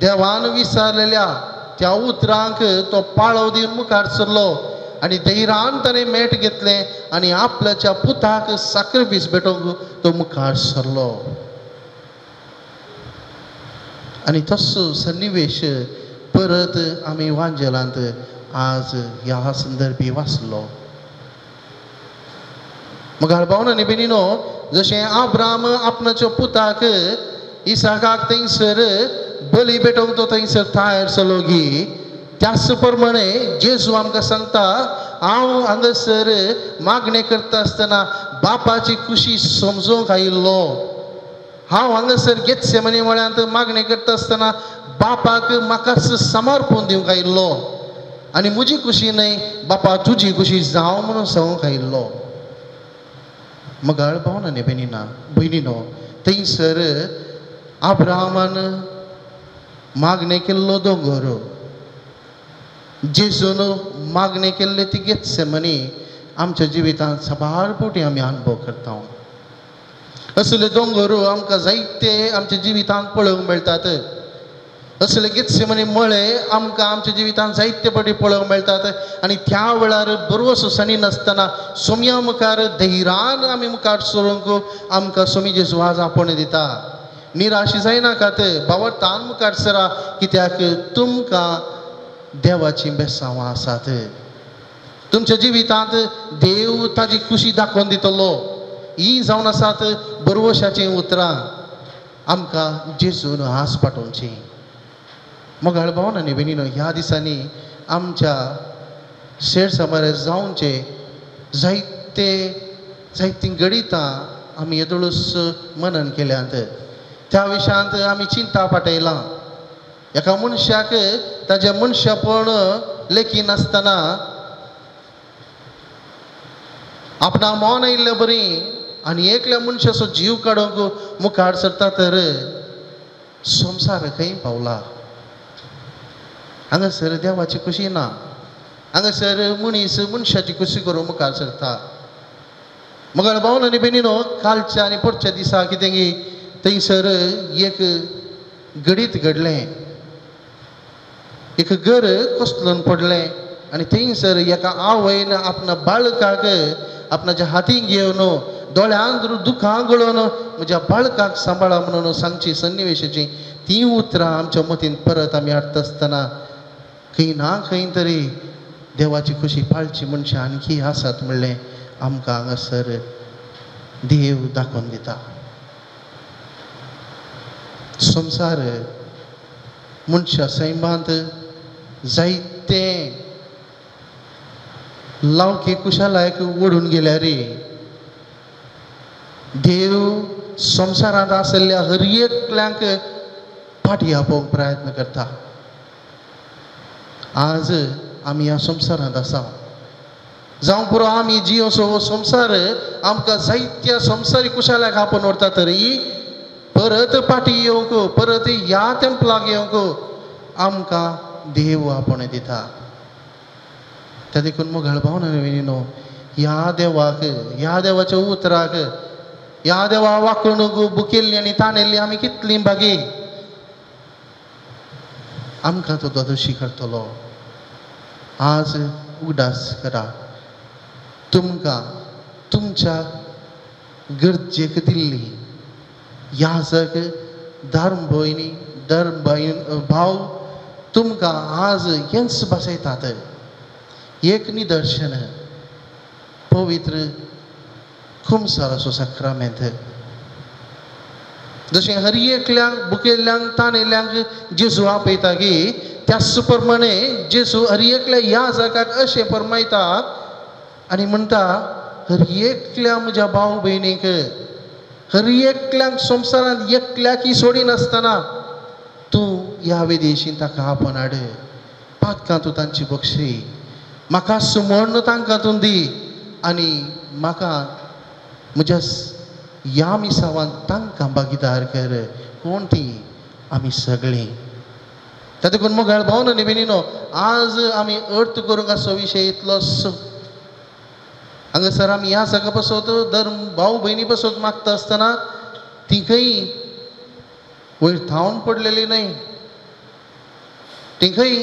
देवान विचारलेल्या त्या उतरांक तो पाळो दिवन मुखार सरलो आनी धैर्यान ताणें मेट घेतलें आनी आपल्याच्या पुताक साक्रिफीस भेटोवंक तो मुखार सरलो. आनी तसो सन्निवेश परत आमी वांजेलांत आज ह्या संदर्भी वाचलो. मोगाळ भावन आनी भयणीनो, जशें आब्राम आपणाच्या पुताक इसाकाक थंयसर बली भेटोवंक तो थंयसर तयार जालो गी, त्याच प्रमाणे जेजू आमकां सांगता, हांव हांगासर मागणें करता आसतना बापाची खुशी समजूंक आयिल्लो. हांव हांगासर गेत्सेमनी मळ्यांत मागणें करता आसतना बापाक म्हाकाच समर्पण दिवंक आयिल्लो आनी म्हजी खुशी न्हय बापा तुजी खुशी जावं म्हणून सांगूंक आयिल्लो. मोगाळ भावन आनी भयणीनो, थंयसर आब्रामान मागणें केल्लो दोंगर, जेजून मागणें केल्लें ती गेत्सेमनी आमच्या जिवितांत साबार फावटी आमी अनुभव करता. असले दोंगर आमकां जायते आमच्या जिवितांत पळोवंक मेळटात. असले गेत्सेमनी मळे आमकां आमच्या जिवितांत जायते फावटी पळोवंक मेळटात आनी त्या वेळार बरोसो सणी नासतना सोम्या मुखार धैर्यान आमी मुखार सरूंक आमकां सोमी जेजू आज आपोवणें दिता. निराश जायनाकात, भावार्थान मुखार सरा, कित्याक तुमकां देवाचीं बेसांवां आसात. तुमच्या जिवितांत देव ताजी खुशी दाखोवन दितलो. ही जावन आसात बरवशाचीं उतरां आमकां जेजून आस पाठोवची. मोगाळ भावन आनी भयणीनो, ह्या दिसांनी आमच्या शेर समारे जावचे जायते जायतीं गणितां आमी येदोळूच मनन केल्यांत. त्या विशयांत आमी चिंता पाटयलां. एका मनशाक ताजें मनशापण लेखी नासतना आपणा मन आयिल्ले बरी आनी एकल्या मनशाचो जीव काडूंक मुखार सरता तर संवसार खंय पावला? हांगासर देवाची खुशी ना, हांगासर मनीस मनशाची खुशी करूंक मुखार सरता. मोगाळ भावन आनी भयणीनो, कालच्या आनी परच्या दिसा कितें की थंयसर एक घडीत घडलें, एक घर कोसळून पडलें आनी थंयसर एका आवयन आपणा बाळकाक आपणाच्या हातीन घेवन दोळ्यांत दुखां गळोवन म्हज्या बाळकाक सांबाळा म्हणून सांगची सन्निवेशाची तीं उतरां आमच्या मतीन परत आमी हाडटा आसतना खंय ना खंय तरी देवाची खुशी पाळची मनशां आणखी आसात म्हणलें आमकां हांगासर देव दाखोवन दिता. संवसार मनशा सैमांत जायते लावकी कुशालायक ओडून गेल्यार देव संवसारांत आशिल्ल्या हर एकल्यांक फाटी आपोवंक प्रयत्न करता. आज आमी ह्या संवसारांत आसा. जावं पुरो आमी जियोसो हो संवसार आमकां जायत्या संवसारी कुशालाक आपोवन व्हरता तरी परत फाटीं येवंक, परत ह्या तेंपलाक येवंक आमकां देव आपोवणें दिता. त्या देखून मोगाळ भावना न्हू ह्या देवाक, ह्या देवाच्या उतराक, ह्या देवा वाकणूक बुकेल्ली आनी ताणेल्ली आमी कितली भागी. आमकां तो दोशी करतलो. आज उगडास करा, तुमकां तुमच्या गरजेक दिल्ली याजक धर्म भयणी धर्म भाव तुमकां आज हेंच बसयतात. एक निदर्शन पवित्र कुमसाराचो साक्रामेंत. जशें हर एकल्यांक बुकेल्ल्यांक ताणेल्ल्यांक जेजू आपयता की त्याच प्रमाणे जेजू हर एकल्या ह्या जागाक अशें फरमायता आनी म्हणटा, हर एकल्या म्हज्या भाव भयणीक, हर एकल्यांक संवसारांत एकल्याकय सोडिनासतना तूं ह्या विदेशीन ताका आपोवन हाड, पातकां तूं तांची बक्षी, म्हाका सुमर्ण तांकां तूं दी आनी म्हाका म्हज्या ह्या मिसावान तांकां भागीदार कर. कोण ती? आमी सगळीं. त्या देखून मोगाळ भाव न्ही भयणीनो, आज आमी अर्थ करूंक आसो विशय इतलोच. हांगासर आमी ह्या सगळ्या पासत धर्म भाव भयणी पासत मागता आसतना ती खंय वयर थावन पडलेली न्हय, ती खंय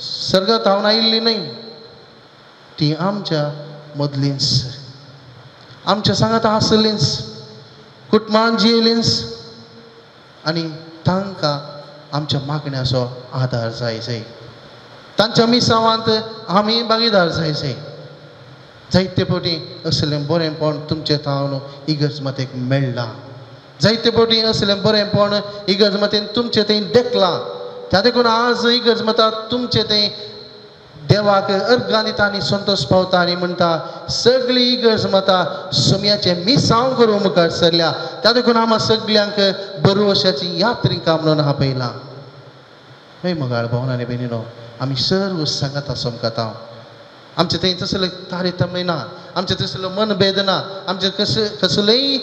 सर्गा थावन आयिल्ली न्हय, ती आमच्या मदलींच, आमच्या सांगात आसलींच, कुटुंबान जियेलींच आनी तांकां आमच्या मागण्याचो आदार जाय जाय. तांच्या मिसावांत आमी भागीदार जाय जाय. जायते फावटी असलें बरेंपण तुमचें थावन इगर्ज मातेक मेळ्ळां, जायते फावटी असलें बरेंपण इगर्ज मातेन तुमचें थंय देखलां. त्या देखून आज इगर्ज माता तुमचें थंय देवाक अर्गां दिता आनी संतोश पावता आनी म्हणटा, सगळी इगर्ज माता सुम्याचें मिसांव करूंक मुखार सरल्या. त्या देखून आमकां सगल्यांक बरवशाची यात्रिका म्हणून आपयलां. हय मोगाळ भाव आनी भयणीनो, आमी सर्व सांगाता समकाता. आमचें थंय तसलें तारतम्य ना, आमचें तसलो मनभेद ना, आमचें कसलेंय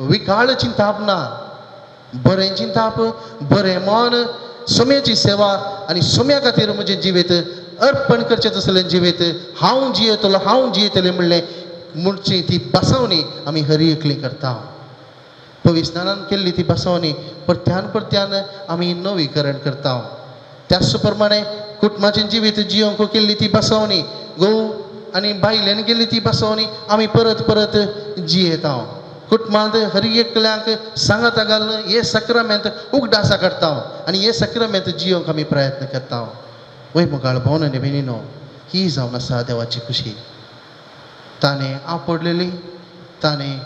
विकाळ चिंताप ना. बरें चिंताप, बरें मन, सोम्याची सेवा आनी सोम्या खातीर म्हजें जिवीत अर्पण करचें तसलें जिवीत हांव जियेतलो, हांव जियेतलें म्हणलें म्हणची ती बसवणी आमी हर एकली करता. पविस्नानान केल्ली ती बसवणी परत्यान परत्यान आमी नवीकरण करता. त्याच प्रमाणे कुटुंबाचें जिवीत जियोंक केल्ली ती बसवणी, घोव आनी बायलेन केल्ली ती बसवणी आमी परत परत जियेता. कुटुंबांत हर एकल्यांक सांगाता घालून हे सक्रामेंत उगडासा काडटा आनी हे सक्रामेंत जियोंक आमी प्रयत्न करता. वय मोगाळ भाव आनी भयणीनो, ही जावन आसा देवाची खुशी. ताणें आपडलेली, ताणें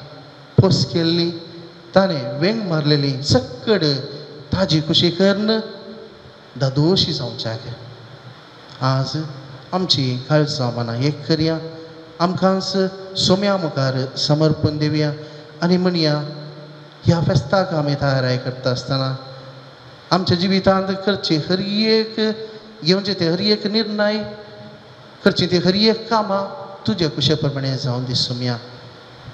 पोस केल्ली, ताणें वेंग मारलेली सक्कड ताजी खुशी करून दादोशी जावच्याक आज आमची काळजां मनां एक करया, आमकांच सोम्या मुखार समर्पण दिवया आनी म्हणया, ह्या फेस्ताक आमी तयाराय करता आसतना आमच्या जिवितांत करचे हर एक घेवचे ते हर एक निर्णय, करचे ते हर एक कामां तुज्या कुशे प्रमाणे जावन दी सोम्या.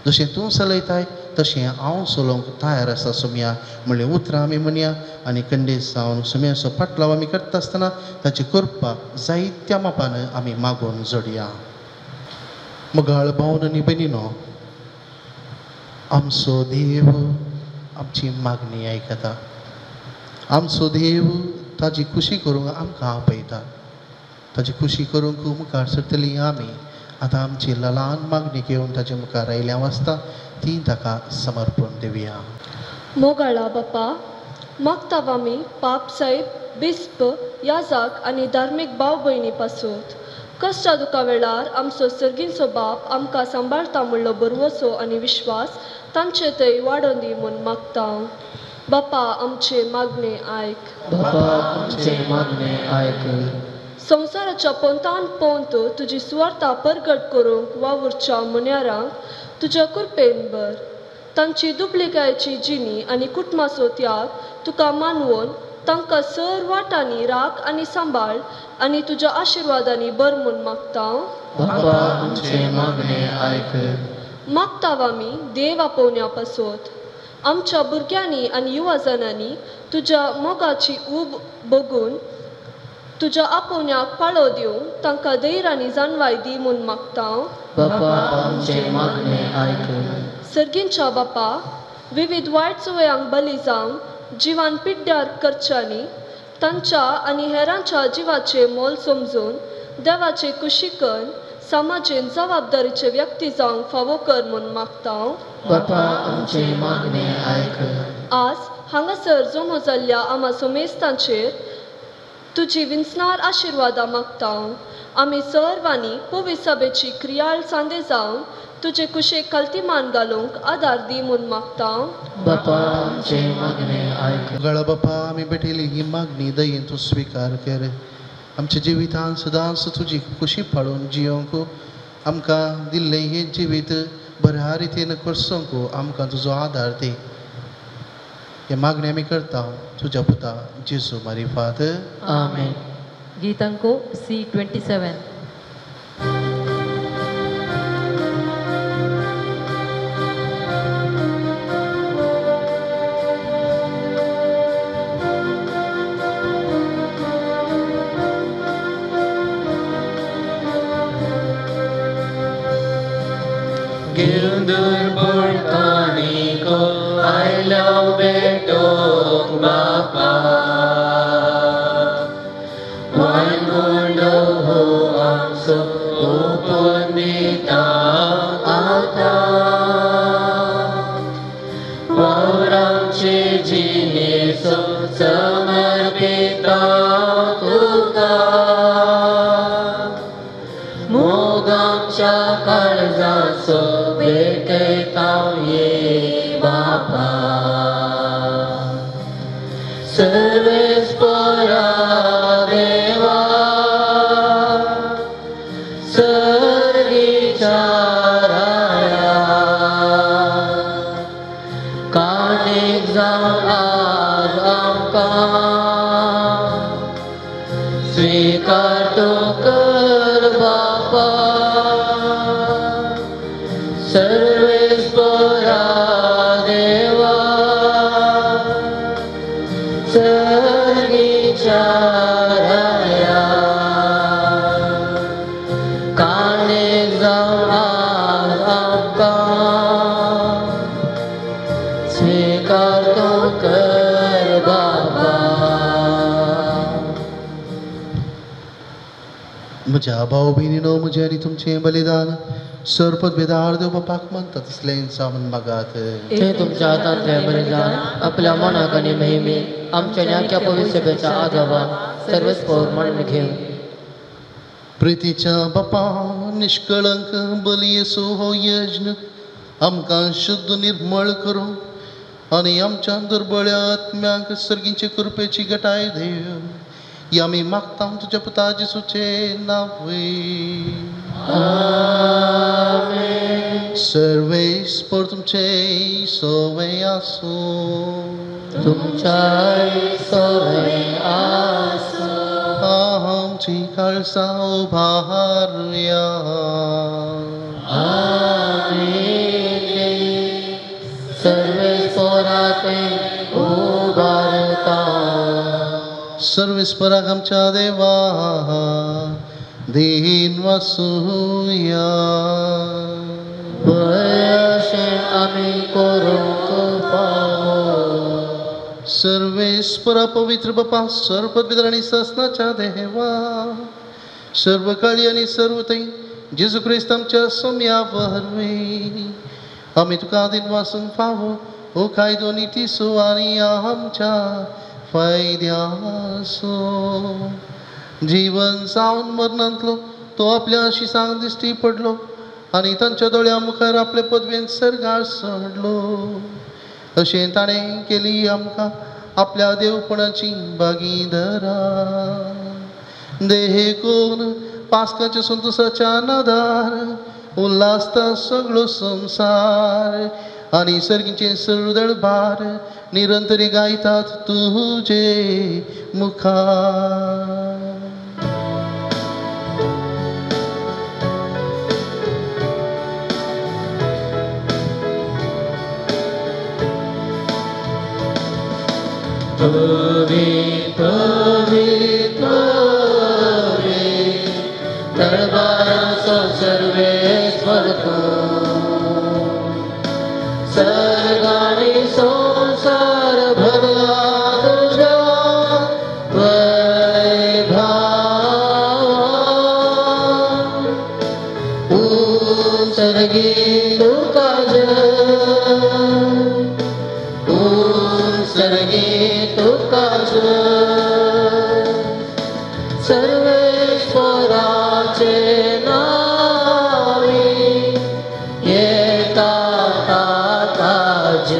जशें तूं चलयताय तशें हांव चलोवंक तयार आसा सोम्या म्हणलें उतरां आमी म्हणया आनी कंडेस जावन सोम्याचो पाटलाव आमी करता आसतना ताची कृपा जायत्या मापान आमी मागून जोडया. मोगाळ भाव आनी भयणीनो, आमचो देव आमची मागणी आयकता, आमचो देव ताजी खुशी करूंक आमकां आपयता. ताजी खुशी करूंक मुखार सरतली आमी आतां आमची ल्हान मागणी घेवन ताजे मुखार आयिल्ल्या वाचता ती ताका समर्पण दिवया. मोगाळा बापा, मागता आमी पाप साहेब, बिस्प, याजाक आनी धार्मीक भाव भयणी पासून कश्टा दुखा वेळार आमचो सर्गींचो बाप आमकां सांबाळता म्हणलो बरवसो आनी विश्वास तांचे थंय वाडोवन दी म्हूण मागता. बापा आमचे मागणे आयक, बापा आमचे मागणे आयक. संवसाराच्या पोंतान पोंत तुजी सुवार्ता परगट करूंक वावुरच्या मन्यारांक तुज्या कृपेन भर. तांची दुबलिकायेची जिणी आनी कुटुंबाचो त्याग तुका मानवून तांकां सर वाटांनी राख आनी सांबाळ आनी तुज्या आशिर्वादांनी बर म्हूण मागता. बापा आमचें मागणें आयक. मागता आमी देव आपोवण्या पासत आमच्या भुरग्यांनी आनी युवा जाणांनी तुज्या मोगाची ऊब बगून तुज्या आपोवण्याक पाळो दिवंक तांकां धैर्य आनी जाणवाय दी म्हूण मागता. बापा आमचें मागणें आयक. सर्गींच्या बापा, विविध वायट सुवयांक बली जावन जिवान पिड्ड्यार करच्यांनी तांच्या आनी हेरांच्या जिवाचें मोल समजून देवाचे कुशीकन समाजेन जबाबदारीचे व्यक्ती जावंक फावो कर म्हूण मागता. बापा आमचें मागणें आयक. आज हांगासर जमो जाल्ल्या आमा सोमेस्तांचेर तुजी विंचणार आशिर्वादां मागता. आमी सर्वांनी पवित्र सभेची क्रियाळ सांदे जावन तुजे कुशेक कल्तिमान घालूंक आदार दी म्हूण मागता. बापा आमचें मागणें आयक. गळा बापा, आमी भेटिल्ली ही मागणी दयेन तूं स्विकार कर. आमच्या जिवितान सदांच तुजी खुशी पाळून जियोंक आमकां दिल्लें हें जिवीत बऱ्या रितीन करसोंक आमकां तुजो आदार दी. हे मागणी आमी करता तुज्या पुता जेजू मारिफात. आमेन. गीत अंको C27. दुर्बळकाणीको आयलो बेटोक बापा, वानगुंडो हो आमचो ओपून दिता आतां, वावरांचे जिणेचो समर्पिता तुका, मोगाच्या काळजाचो भेटयता ये बापा, सर्वेस्परा देवा सर्गीच्या राया, काणीक जावन आज आमकां स्विकार तूं कर बापा, सर्वेस्परा देवा सर्गीच्या राया, काणीक जावन आज आमकां स्विकार तूं कर बापा. म्हज्या भाव भयणीनो, म्हजें आनी तुमचें बलिदान सरपद वेदार देव बापाक मानता तसलें जावन मागात. ते तुमच्या हातांतलें बलिदान आपल्या मनाक आनी महिमेक आमच्या न्याक्या पवित्र सभेच्या आदावा सर्वेस्पर मानून घेवं. प्रितीच्या बापा, निष्कळंक बलयेसो हो यज्ञ आमकां शुद्ध निर्मळ करूं आनी आमच्या दुर्बळ्या आत्म्यांक सर्गींचे कृपेची गटाय देव. ही आमी मागता तुज्या पुता जेजूचें नांव. आमेन. सर्वेस्पर तुमचे सवे आसूं. तुमच्याय सवे आसूं. आमची काळसां उबारुया. आमेन. सर्वेस्पराते उबारता. सर्वेस्पराक आमच्या देवा दीन वासुया. अशें आमी करूंक फावो. सर्वेस्परा पवित्र बापा, सर्वपवित्र आनी सासनाच्या देवा, सर्व काळी आनी सर्व थंय जेजू क्रिस्त आमच्या सोम्या वरवीं आमी तुका दीन वासूंक फावो हो कायदो नितीसो आनी आमच्या फायद्यासो. जीवन जावन मरणांतलो तो आपल्या शिसांक दिश्टी पडलो आनी तांच्या दोळ्या मुखार आपले पदवेन सर्गार सोडलो. अशें ताणें केली आमकां आपल्या देवपणाची भागीदारा. देखून पास्काच्या संतोसाच्या नादार उल्हासता सगळो संवसार आनी सर्गीचें सरुदळ भार निरंतरी गायतात तुजे मुखार. पवित्र पवित्र दरबाराचो सर्वेस्पर तूं, सर्ग आनी संवसार भरला तुज्या वैभवान. उत्सर्गी तुका जय, उत्सर्गी तुका जय, सर्वेश्वराचे नावे येता ताज.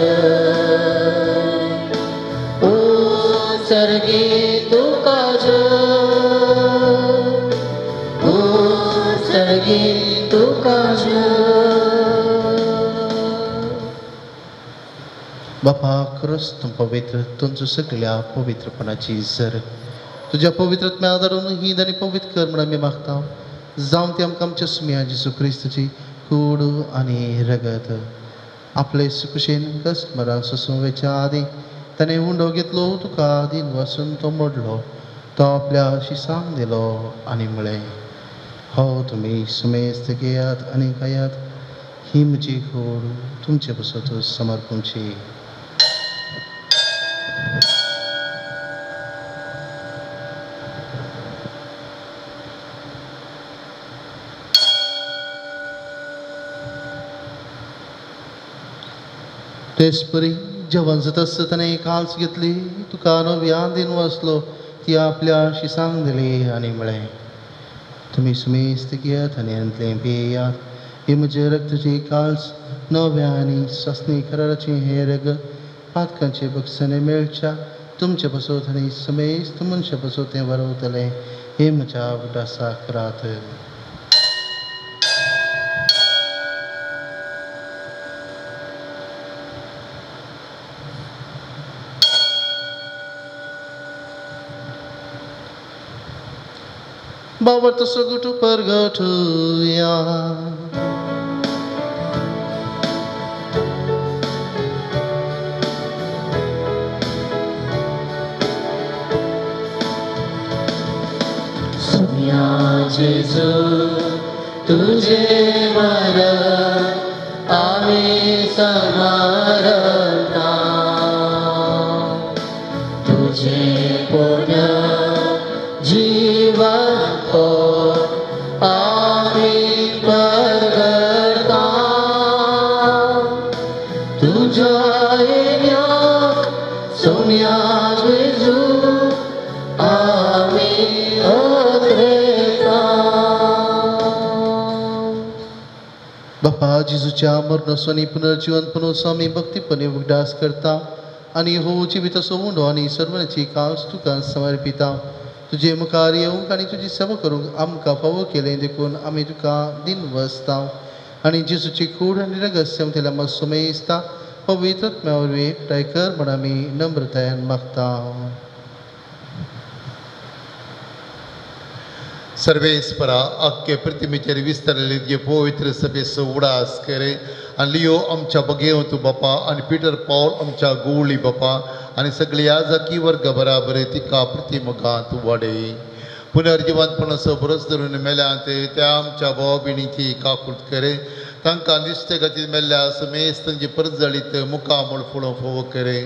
उत्सर्गी तुका जय, उत्सर्गी तुका जय. बापा खरंच तूं पवित्र, तुमचो सगळ्या पवित्रपणाची जर तुज्या पवित्रत्म्या आदारून ही आनी पवित्र कर म्हण आमी मागता. जावं ती आमकां आमच्या सुम्या जेजू क्रिस्ताची कूड आनी रगत. आपले सुकुशेन कश्ट मरण सोसूं वेच्या आदीं ताणें उंडो घेतलो, तुका दिन वसून तो मोडलो, तो आपल्या शिसांक दिलो आनी म्हळें, हो तुमी सुमेस्त घेयात आनी खायात, ही म्हजी कूड तुमचे पासत समर्पूंची. तेच परी जेवण जाता आसतना ताणें काल्स घेतली, तुका नव्यान दिन वाचलो, ती आपल्या शिसांक दिली आनी म्हळें, तुमी सुमेस्त घेयात आनी हांतलें पियात, ही म्हजे रक्ताची काल्स नव्या आनी सासणी कराराची हें रगत पातकांचे बक्षाने मेळच्या तुमचे पासत आनी समेस्त मनशा पासत तें बरवतलें, हें म्हज्या उडासाक करात. बाबा तसो परगटुया. सुम्या जेजू तुझे मरण आम्ही समरता, तुझे पुण्य जीवन आम्ही परगटता, तुझ्या येण्याक सोम्या जेजू आम्ही अग्रेता. बापा जेजूच्या मरणाचो आनी पुनर्जीवनपणाचो आमी भक्तीपणे उगडास करता आनी हो जिविताचो उंडो आनी सर्वांची काल्स तुका समर्पिता. तुजे मुखार येवंक आनी तुजी सेवा करूंक आमकां फावो केलें देखून आमी तुका दिन वसता आनी जेजूची कूड आनी रगत सेवतेल्या सुमेस्ता पवित्र आत्म्या वरवीं एकठांय कर म्हण आमी नम्रतायेन मागता. सर्वेस्परा आख्खे प्रतिमेचेर विस्तारलेली तुजे पवित्र सभेचो उडास करे आनी लियो आमच्या बगेवंत बापा आनी पिटर पावल आमच्या गुवळी बापा आनी सगळी याजकी वर्ग बराबर तिका प्रतिमगांत वाडय. पुनर्जिवंतपणाचो भरोस धरून मेल्यांत त्या आमच्या भाव भयणीची काकूट करे, तांकां निश्चय खातीर मेल्ल्या समेस्त तांची परजळीत मुखामळ फुलोवंक फावो करे.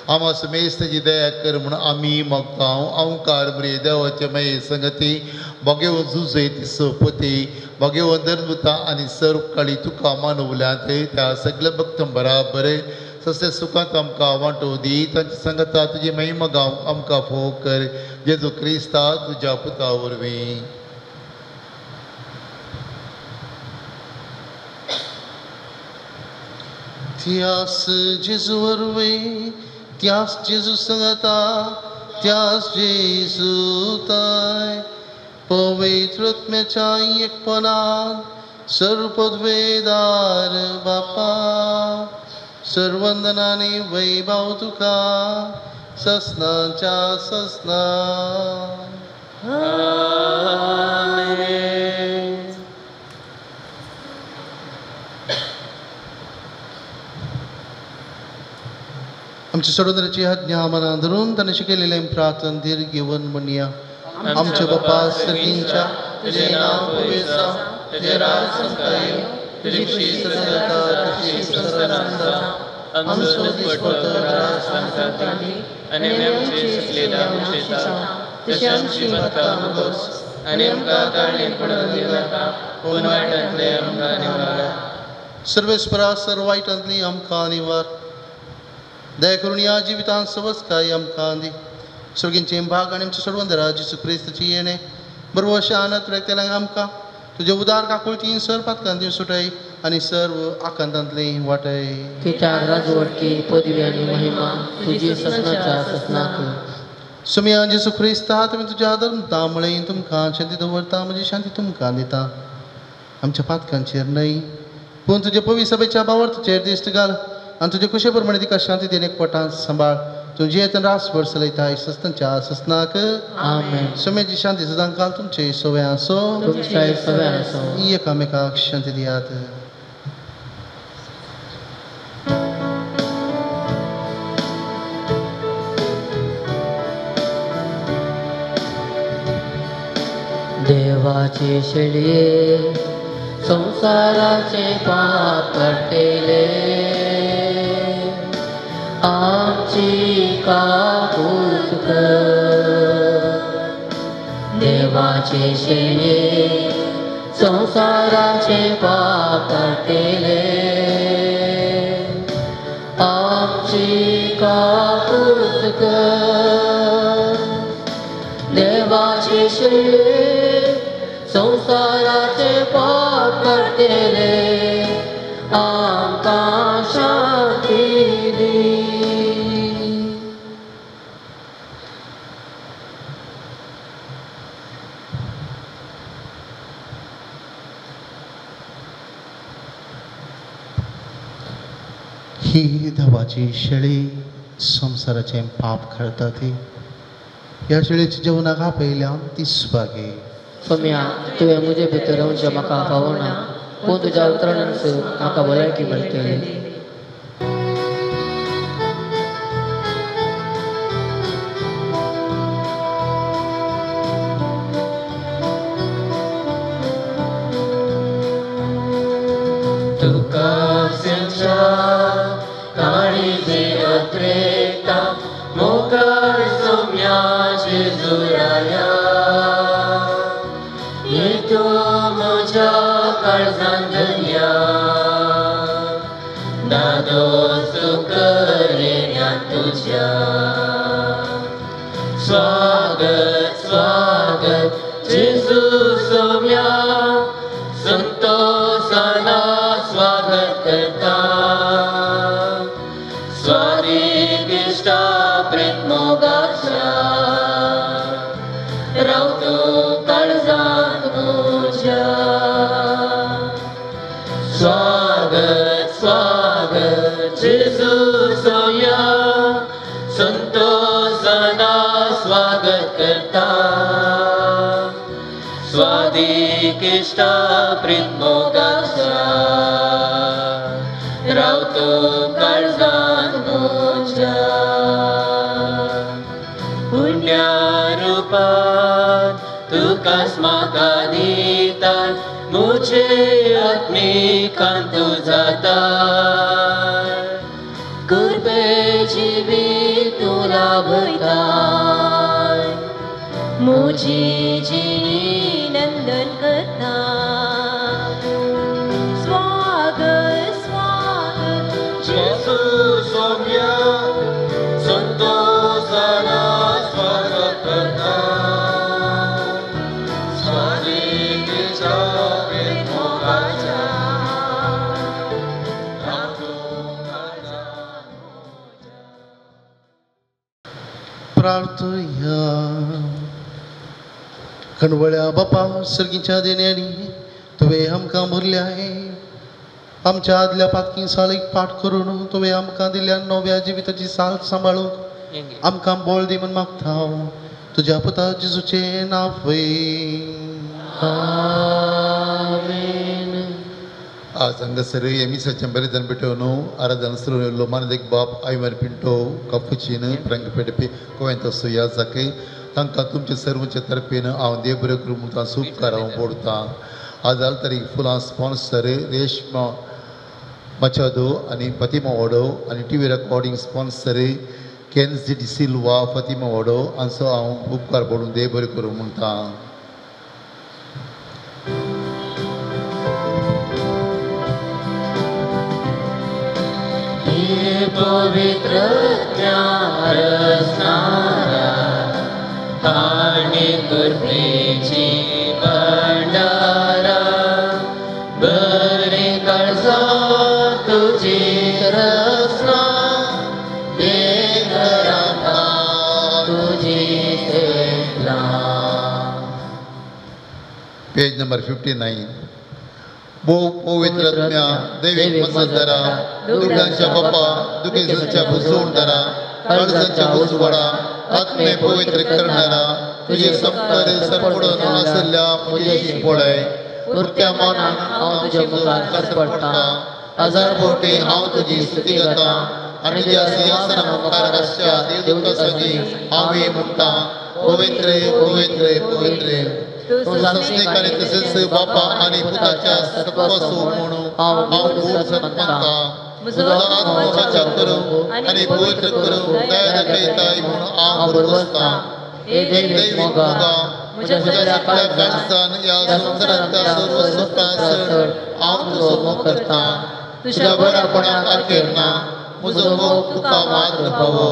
आमा समेस्त तांची दया कर म्हूण आमी मागता. अंकार मरे देवाचे माये संगती बागेवन जुजय सोपती बागेवन धर्मता आनी सर्व काळी तुका मानवल्यांत त्या सगळ्या भक्तां बराबर ससे सुखांत आमकां वांटो दी. तांची संगता तुजी महिमा गावंक आमकां फावो कर, जेजू क्रिस्ता तुज्या पुता वरवीं. त्यास जेजू वरवीं, त्यास जेजू संगता, त्यास जेजू ताय पवित्र आत्म्याच्या एकपणान सर्व पदवेदार बापा सर्वंदनानी वैभव तुका ससनाच्या ससना. आमेन. आमच्या सोडवणाऱ्याची आज्ञा मनात धरून ताणें शिकयलेलें प्रार्थन धीर घेवन म्हणया. आमच्या बापा सर्गींच्या, तुजें नांव पवित्र जावं, तुजें राज संवसारांत येवं, तुजी खुशी स्वर्गांत तशी संवसारांत जावं. आमचो दिसपट्टो त्रास आमकां दी आनी आमी आमचे चुकलेल्या उशेता तशी आमची पथकां मुगोस आनी आमकां ताळणेंत पडून दिवं नाका, पूण वायटांतलें आमकां निवार. सर्वेस्परा सर्व वायटांतली आमकां निवार. दया करून ह्या जिवितांत सवस्काय आमकां दी. सर्गींचे भाग आनी आमच्या सोडवणदारा जेजू क्रिस्ताची येणें बरोबर आनंद व्यक्तेल्यांक आमकां तुजे उदार काकुळतीन सर पातकांती सुटय आनी सर्व आकांतांतली वाटय. कित्याक राजवटकी पदवी आनी महिमा तुजी ससनाच्या ससनाक. सुमया जेजू क्रिस्ता, तुमी तुज्या आदर म्हळें तुमकां शांती दवरता, म्हजी शांती तुमकां दिता. आमच्या पातकांचेर न्हय पूण तुजे पवित्र सभेच्या भावार्थाचेर दिश्ट घाल आनी तुजे कुशे प्रमाणे तिका शांती दिवन एकवटान सांबाळ. तुजी येतन रासभर चलयता ससनाच्या ससनाक. आमेन. सुम्याची शांती सदां काल तुमचे सवय आसो, तुमच्याय सवय आसो. एकामेकाक शांती दियात. देवाचे शेळये संवसाराचे पाप काडटले, आमची काकूत कर. देवाचे शेळये संवसाराचे पाप काडटले, आमची काकूत कर. देवाचे शेळये संवसाराचे पाप काडटले, आमकां शांती दी. ही देवाची शेळी संवसाराचें पाप काडटा ती ह्या शेळीच्या जेवणाक आपयल्या ती सुभागी. सोम्या, तुवें म्हजे भितर रावचें म्हाका फावना, पूण तुज्या उतरानच म्हाका भलायकी मेळटली. तुका सिंचा काळीजे अत्रेता मोगाळ सोम्या जेजुराया, येतो म्हज्या काळजान धन्या, दादोस करेन्या तुज्या. स्वागत स्वागत जेजू सोम्या, संतोषाना स्वागत करता, स्वादिष्टा प्रेत मोगाच्या, रावतो काळजांत म्हज्या. स्वागत स्वागत जेजू सोम्या, संतोषाना स्वागत करता, स्वादिष्टा प्रेत मोगाच्या, रावतो काळजांत म्हज्या. पुण्या रुपान तुकाच म्हाका दिता, म्हजे आत्मिकान तूं जाता, कृपे जिवीत तूं लाभता, म्हजी जिणी नंदन करता. स्वागत स्वागत जेजू सोम्या, संतोषाना स्वागत करता, स्वादिष्टा प्रेत मोगाच्या, रावतो काळजांत म्हज्या. प्रार्थया. खणवळ्या बापा सर्गीच्या देण्यांनी तुवें आमकां भरले आहे. आमच्या आदल्या पातकी सालीक पाठ करून तुवें आमकां दिल्ल्या नव्या जिविताची साल सांबाळूंक आमकां बळ दी म्हूण मागता तुज्या पुता जेजूचें नांव वय. आज हांगासर एमिसाचें बलिदान पेटोवन आराधना सुरू येयल्लो मानदेक बाप आयवर पिंटो कपुचीन प्रंग पेटपी गोंयांत या जाके तांकां तुमचे सर्वांचे तर्फेन हांव देव बरें करूं म्हणटा उपकार हांव पडटा. आज आल्तारीक फुलां स्पॉन्सर रेश्मा मचादो आनी फतिमा वडो आनी TV recording sponsor Kenzy D'Silva Fatima वडो हांचो हांव उपकार पडून देव बरें करूं म्हणटा. पवित्र रसनारा आणि कृपेची भंडारा बरे काळजा तुझी रसना तुझी सेवा. पेज नंबर 59. भोव पवित्र आत्म्या दैवीक मजतदारा दुर्गांच्या बापा दुखेसांच्या भुजवणदारा काळजांच्या उजवाडा आत्मे पवित्र करणारा तुझे संपकार सरपडून आसल्या म्हजेशी पळय उरत्या मनान हांव तुज्या मुखार सरपडटा हजार बोटे हांव तुजी स्तुती गाता आनी तुज्या सिंहासना मुखार आसच्या देवदूता संगी हांव म्हणटा पवित्र पवित्र पवित्र. तूं संस्नेक आनी तशेंच बापा आनी पुताच्या सत्वासो म्हणून हांव गूढ सत मानता. म्हजो आत्मो वाचा करूं आनी पवित्र करूं दया दाखयताय म्हणून हांव भरवसतां. एक दैवीक मोगा म्हज्या सगळ्या काळजान ह्या संवसारांतल्या सर्व सुखासर हांव तुजो मोग करतां. तुज्या बऱ्यापणाक अखेर ना म्हजो मोग तुका मात्र पावो.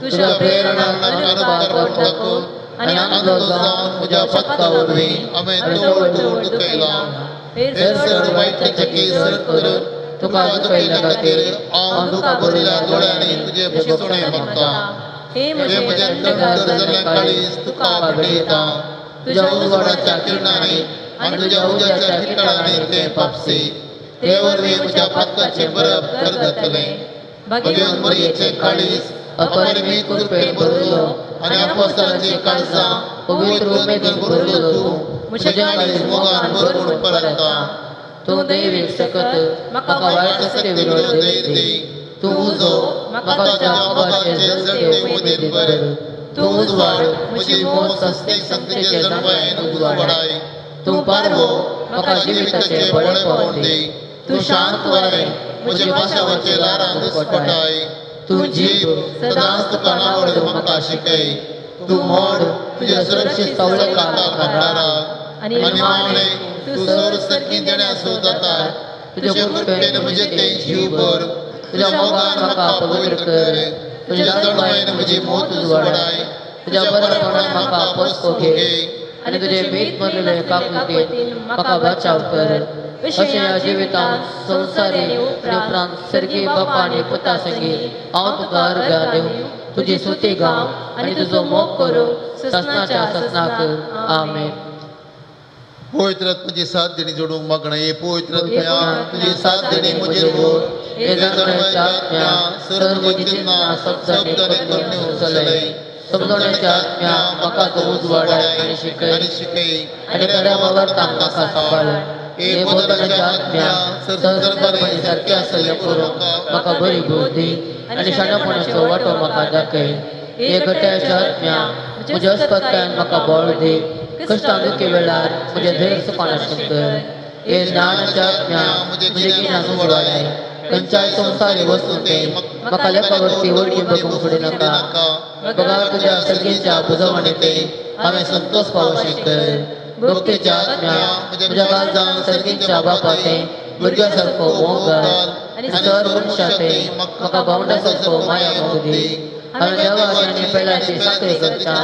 तुज्या प्रेरणांक अनुपकार दाखोवन आनी आंदो जावन म्हज्या पत्ता वरवीं हांवें तोड तोड दुखयला. हेर चड वायटाचें केस करून तुका दुखयल्या खातीर हांव दुख भरिल्ल्या दोळ्यांनी तुजें भोगसणें मागता. हे म्हजें थंड जाल्लें काळीज तुका भेटयता. तुज्या उजवाडाच्या किरणांनी आनी तुज्या उज्याच्या किटकाळांनी तें पापसी. ते वरवीं म्हज्या पातकाचें बरप कर जातलें. भगवंत मरियेचें काळीज अपरिमीत कृपेन भरलो आनी अपोस्तलांची काळजां पवित्र उमेदीन भरलो तूं म्हजें काळीज मोगान भरपूर परता. तूं दैवीक सकत म्हाका वायट शक्ती विरोध धैर्य दी. तूं उजो म्हाका तुज्या मोगाचे जळटे उमेदीन भर. तूं उजवाड म्हजी मोग सस्तेक संगतीचे जाणवायेन उजवाडाय. तूं पारवो म्हाका जिविताचें बळेपण दी. तूं शांत वारें म्हज्या पाशावाचे ल्हारां दुस्पटाय. तूं जीव सदांच तुका नावड म्हाका शिकय. तूं मोड तुज्या सुरक्षीत सावळेखाला म्हाका राख आनी मावणे तूं सर सरकी देण्याचो दातार. तुज्या कृपेन म्हजें तें जीव भर. तुज्या मोगान म्हाका पवित्र कर. तुज्या जाणवायेन म्हजी मोत उजवाडाय. तुज्या बरेपणान म्हाका पोसको घे आनी तुजे मीत मरलेले काकुळटेन म्हाका बचाव कर. अशें ह्या जिवितांत संवसारी आनी उपरांत सर्गी बापा आनी पुता संगी हांव तुका अर्घां दिवं तुजी स्तुती गावं आनी तुजो मोग करूं ससनाच्या ससनाक. आमेन. पवित्र आत्म्याची साथ देणी जोडूंक मागणें. हे पवित्र आत्म्या तुजी साथ देणी म्हजेर व्हर. हे जाणवायेच्या आत्म्या सर्व म्हजी चिन्नां शब्द आनी करण्यो चलय. समजवण्याच्या आत्म्या म्हाका तूं उजवाडाय आनी शिकय आनी खऱ्या भावार्थान म्हाका सांबाळ. हे बोधनाच्या आत्म्या सर्वपणी सारकें आसलें करूंक म्हाका बरी बुद्धी आनी शाणेपणाचो वांटो म्हाका दाखय. हे घट्याच्या आत्म्या म्हज्या अस्वस्थतायेन म्हाका बळ दी. कश्टां दुखी वेळार म्हजें धैर्य सुखानाशें कर. हे ज्ञानाच्या आत्म्या म्हजें गिन्यान उजवाडाय. खंयच्याय संवसारी वस्तूं म्हाका लेखा वरती वळखी बघूंक फुडें नाका. बगार तुज्या सर्गीच्या पुजवणेते हांवें संतोष पावोवशें कर. भक्तीच्या आत्म्या म्हज्या काळजान सर्गीच्या बापाते भुरग्या सारको मोग घाल आनी सर मनशाते म्हाका भावंडा सारको माया मोग दी. हांवें देवाची आनी पेल्याची साकरी करता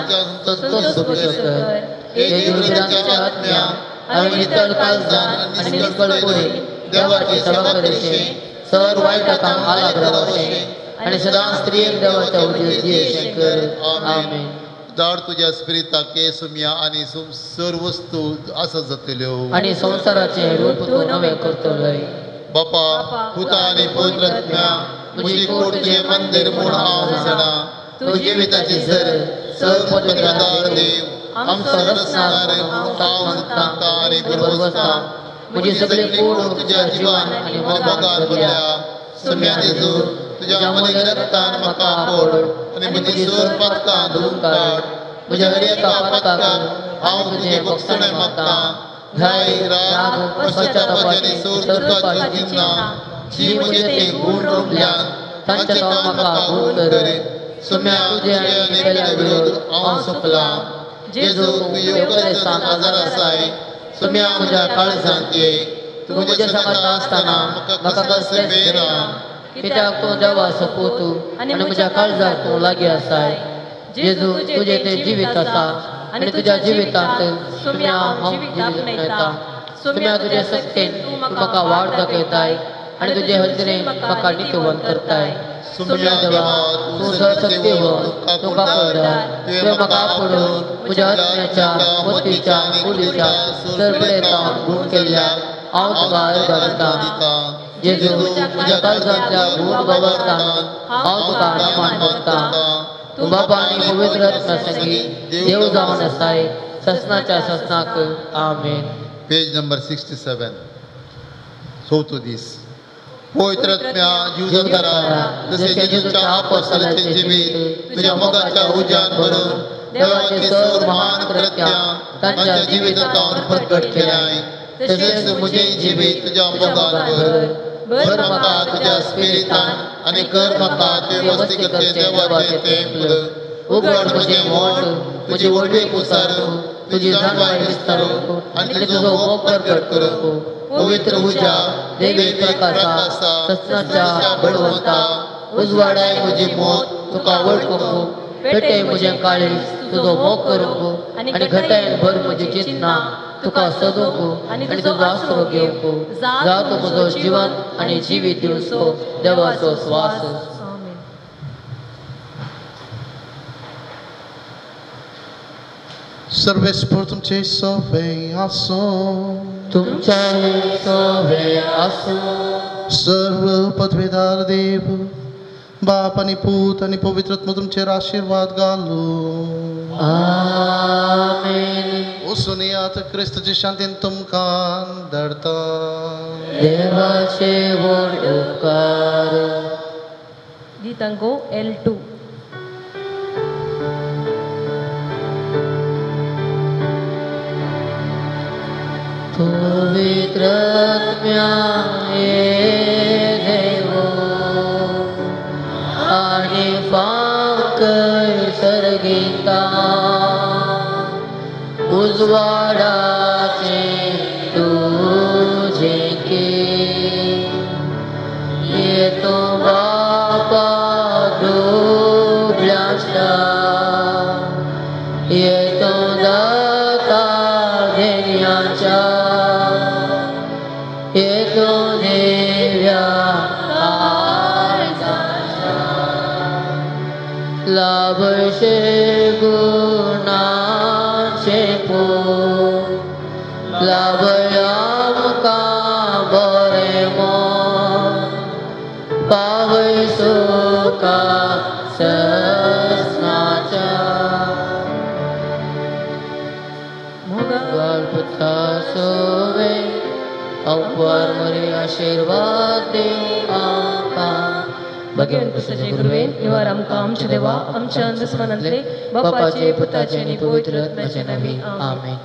संतोष भोगचो कर. हे देवभिरांच्या आत्म्या हांवें नितळ काळजान आनी निश्कळ कुडीन देवाची सेवा करशी. सर वायट काम आलाग रावशें आनी सदांच स्त्रियेक देवाच्या उदेश दियेशें कर. आमेन. दाड तुज्या स्पिरिताक सुम्या आनी सर्व वस्तू आसा जातल्यो आनी संवसाराचें रूप तूं नवें करतलोय. बापा पुता आनी पवित्र आत्म्या म्हजी कूड तुजें मंदीर म्हूण हांव जाणा. तूं जिविताची सर सर पदवीदार देव आमचो रचणार हांव मानता आनी भरवसता. म्हजी सगळी कूड तुज्या जिवान आनी मोगान भरल्या. सम्या जेजू तुज्या मनीक रक्तान म्हाका आपोड आनी म्हजी सोर पातकां धुवून काड. म्हज्या हर एका पातकाक हांव तुजें बक्षणें मागतां. घाय राग पश्चातापाची आनी सोर दुख्खाची चिन्नां जी म्हजे ते गूण रोमल्यान तांचे तो म्हाका गूण कर. सम्या तुजे आनी पेल्या विरोध हांव सोंपलां. जेजू तूं येवकरेसान आजार आसाय. सम्या म्हज्या काळजांत ये. तूं म्हज्या सांगाता आसतना म्हाका कसलें भंय ना. कित्याक तूं देवाचो पूत आनी म्हज्या काळजाक तूं लागीं आसाय. जेजू तुजें तें जिवीत आसा आनी तुज्या जिवितांत सुम्या हांव जिवीत मेळटा. सुम्या तुजे शक्तीन तूं म्हाका वाट दाखयताय आनी तुजे हजरेन म्हाका नितीवंत करताय. सुम्या देवा तूं सर्वशक्तिवंत तूं कापडदार. तुवें म्हाका आपोवन म्हज्या आत्म्याच्या मतीच्या कुडीच्या सरपळेतावन गूण केल्ल्याक हांव तुका अर्घ दितां. जेजू म्हज्या काळजांतल्या गूण बाबरतान हांव तुका मान मानतां. तूं बापा आनी पवित्र आत्म्या संगी देव जावन आसाय ससनाच्या ससनाक. आमेन. पेज नंबर 67. चवथो दीस. पवित्र आत्म्या जीवदारा जशें जेजूच्या आपोस्तलाचें जिवीत तुज्या मोगाच्या उज्यान भरून देवाची सर महान कृत्यां तांच्या जिवितांत प्रकट केल्याय तशेंच म्हजें जिवीत तुज्या मोगान भर. भर म्हाका तुज्या स्पिरितान आनी कर म्हाका तुवें वस्ती करचें देवाचें तेंपल. उगड म्हजें वोंठ म्हजी व्हडवीक उसारू तुजी जाणवाय विस्तारू आनी तुजो मोग प्रकट करूंक. पवित्र उज्या देवी प्रकाशा ससनाच्या बळवंता उजवाडाय म्हजी मोत तुका वळखूंक. पेटय म्हजें काळीज तुजो मोग करूंक आनी घटायन भर म्हजी चिंतना तुका सोदूंक आनी तुजो आसरो घेवंक. जा तूं म्हजो जिवन आनी जिवीत दिवचो देवाचो स्वास. सर्वेस्पर तुमचे सोवे आसो. तुमच्या सोवे आसो. सर्व पदवीदार देव बाप आनी पूत आनी पवित्र आत्मो तुमचेर आशिर्वाद घालू. आमेन. वचून क्रिस्ताचे शांतीन तुमकां धाडता. देवाचे व्हड उपकार. गीतांगो L2. पवित्र आत्म्या ये देवो आनी फांकर सर्गिता उजवाडाचे तुझे के येतो बापा दुबळ्याच्या येतो दाता धेन्याच्या येतो देव्या काळजाच्या लाभशे गुणाचे पो लाभय आमकां बरें मन पावय सुखा ससनाच्या. मोगाळ पुता सोवे अवपार मरे आशीर्वाद देव आमकां. भगवंत तुझे गुरुवेन निवार आमकां आमच्या देवा आमच्या दुस्मनांतले बापाचे पुताचे आनी पवित्र आत्म्याचे नांवी. आमेन.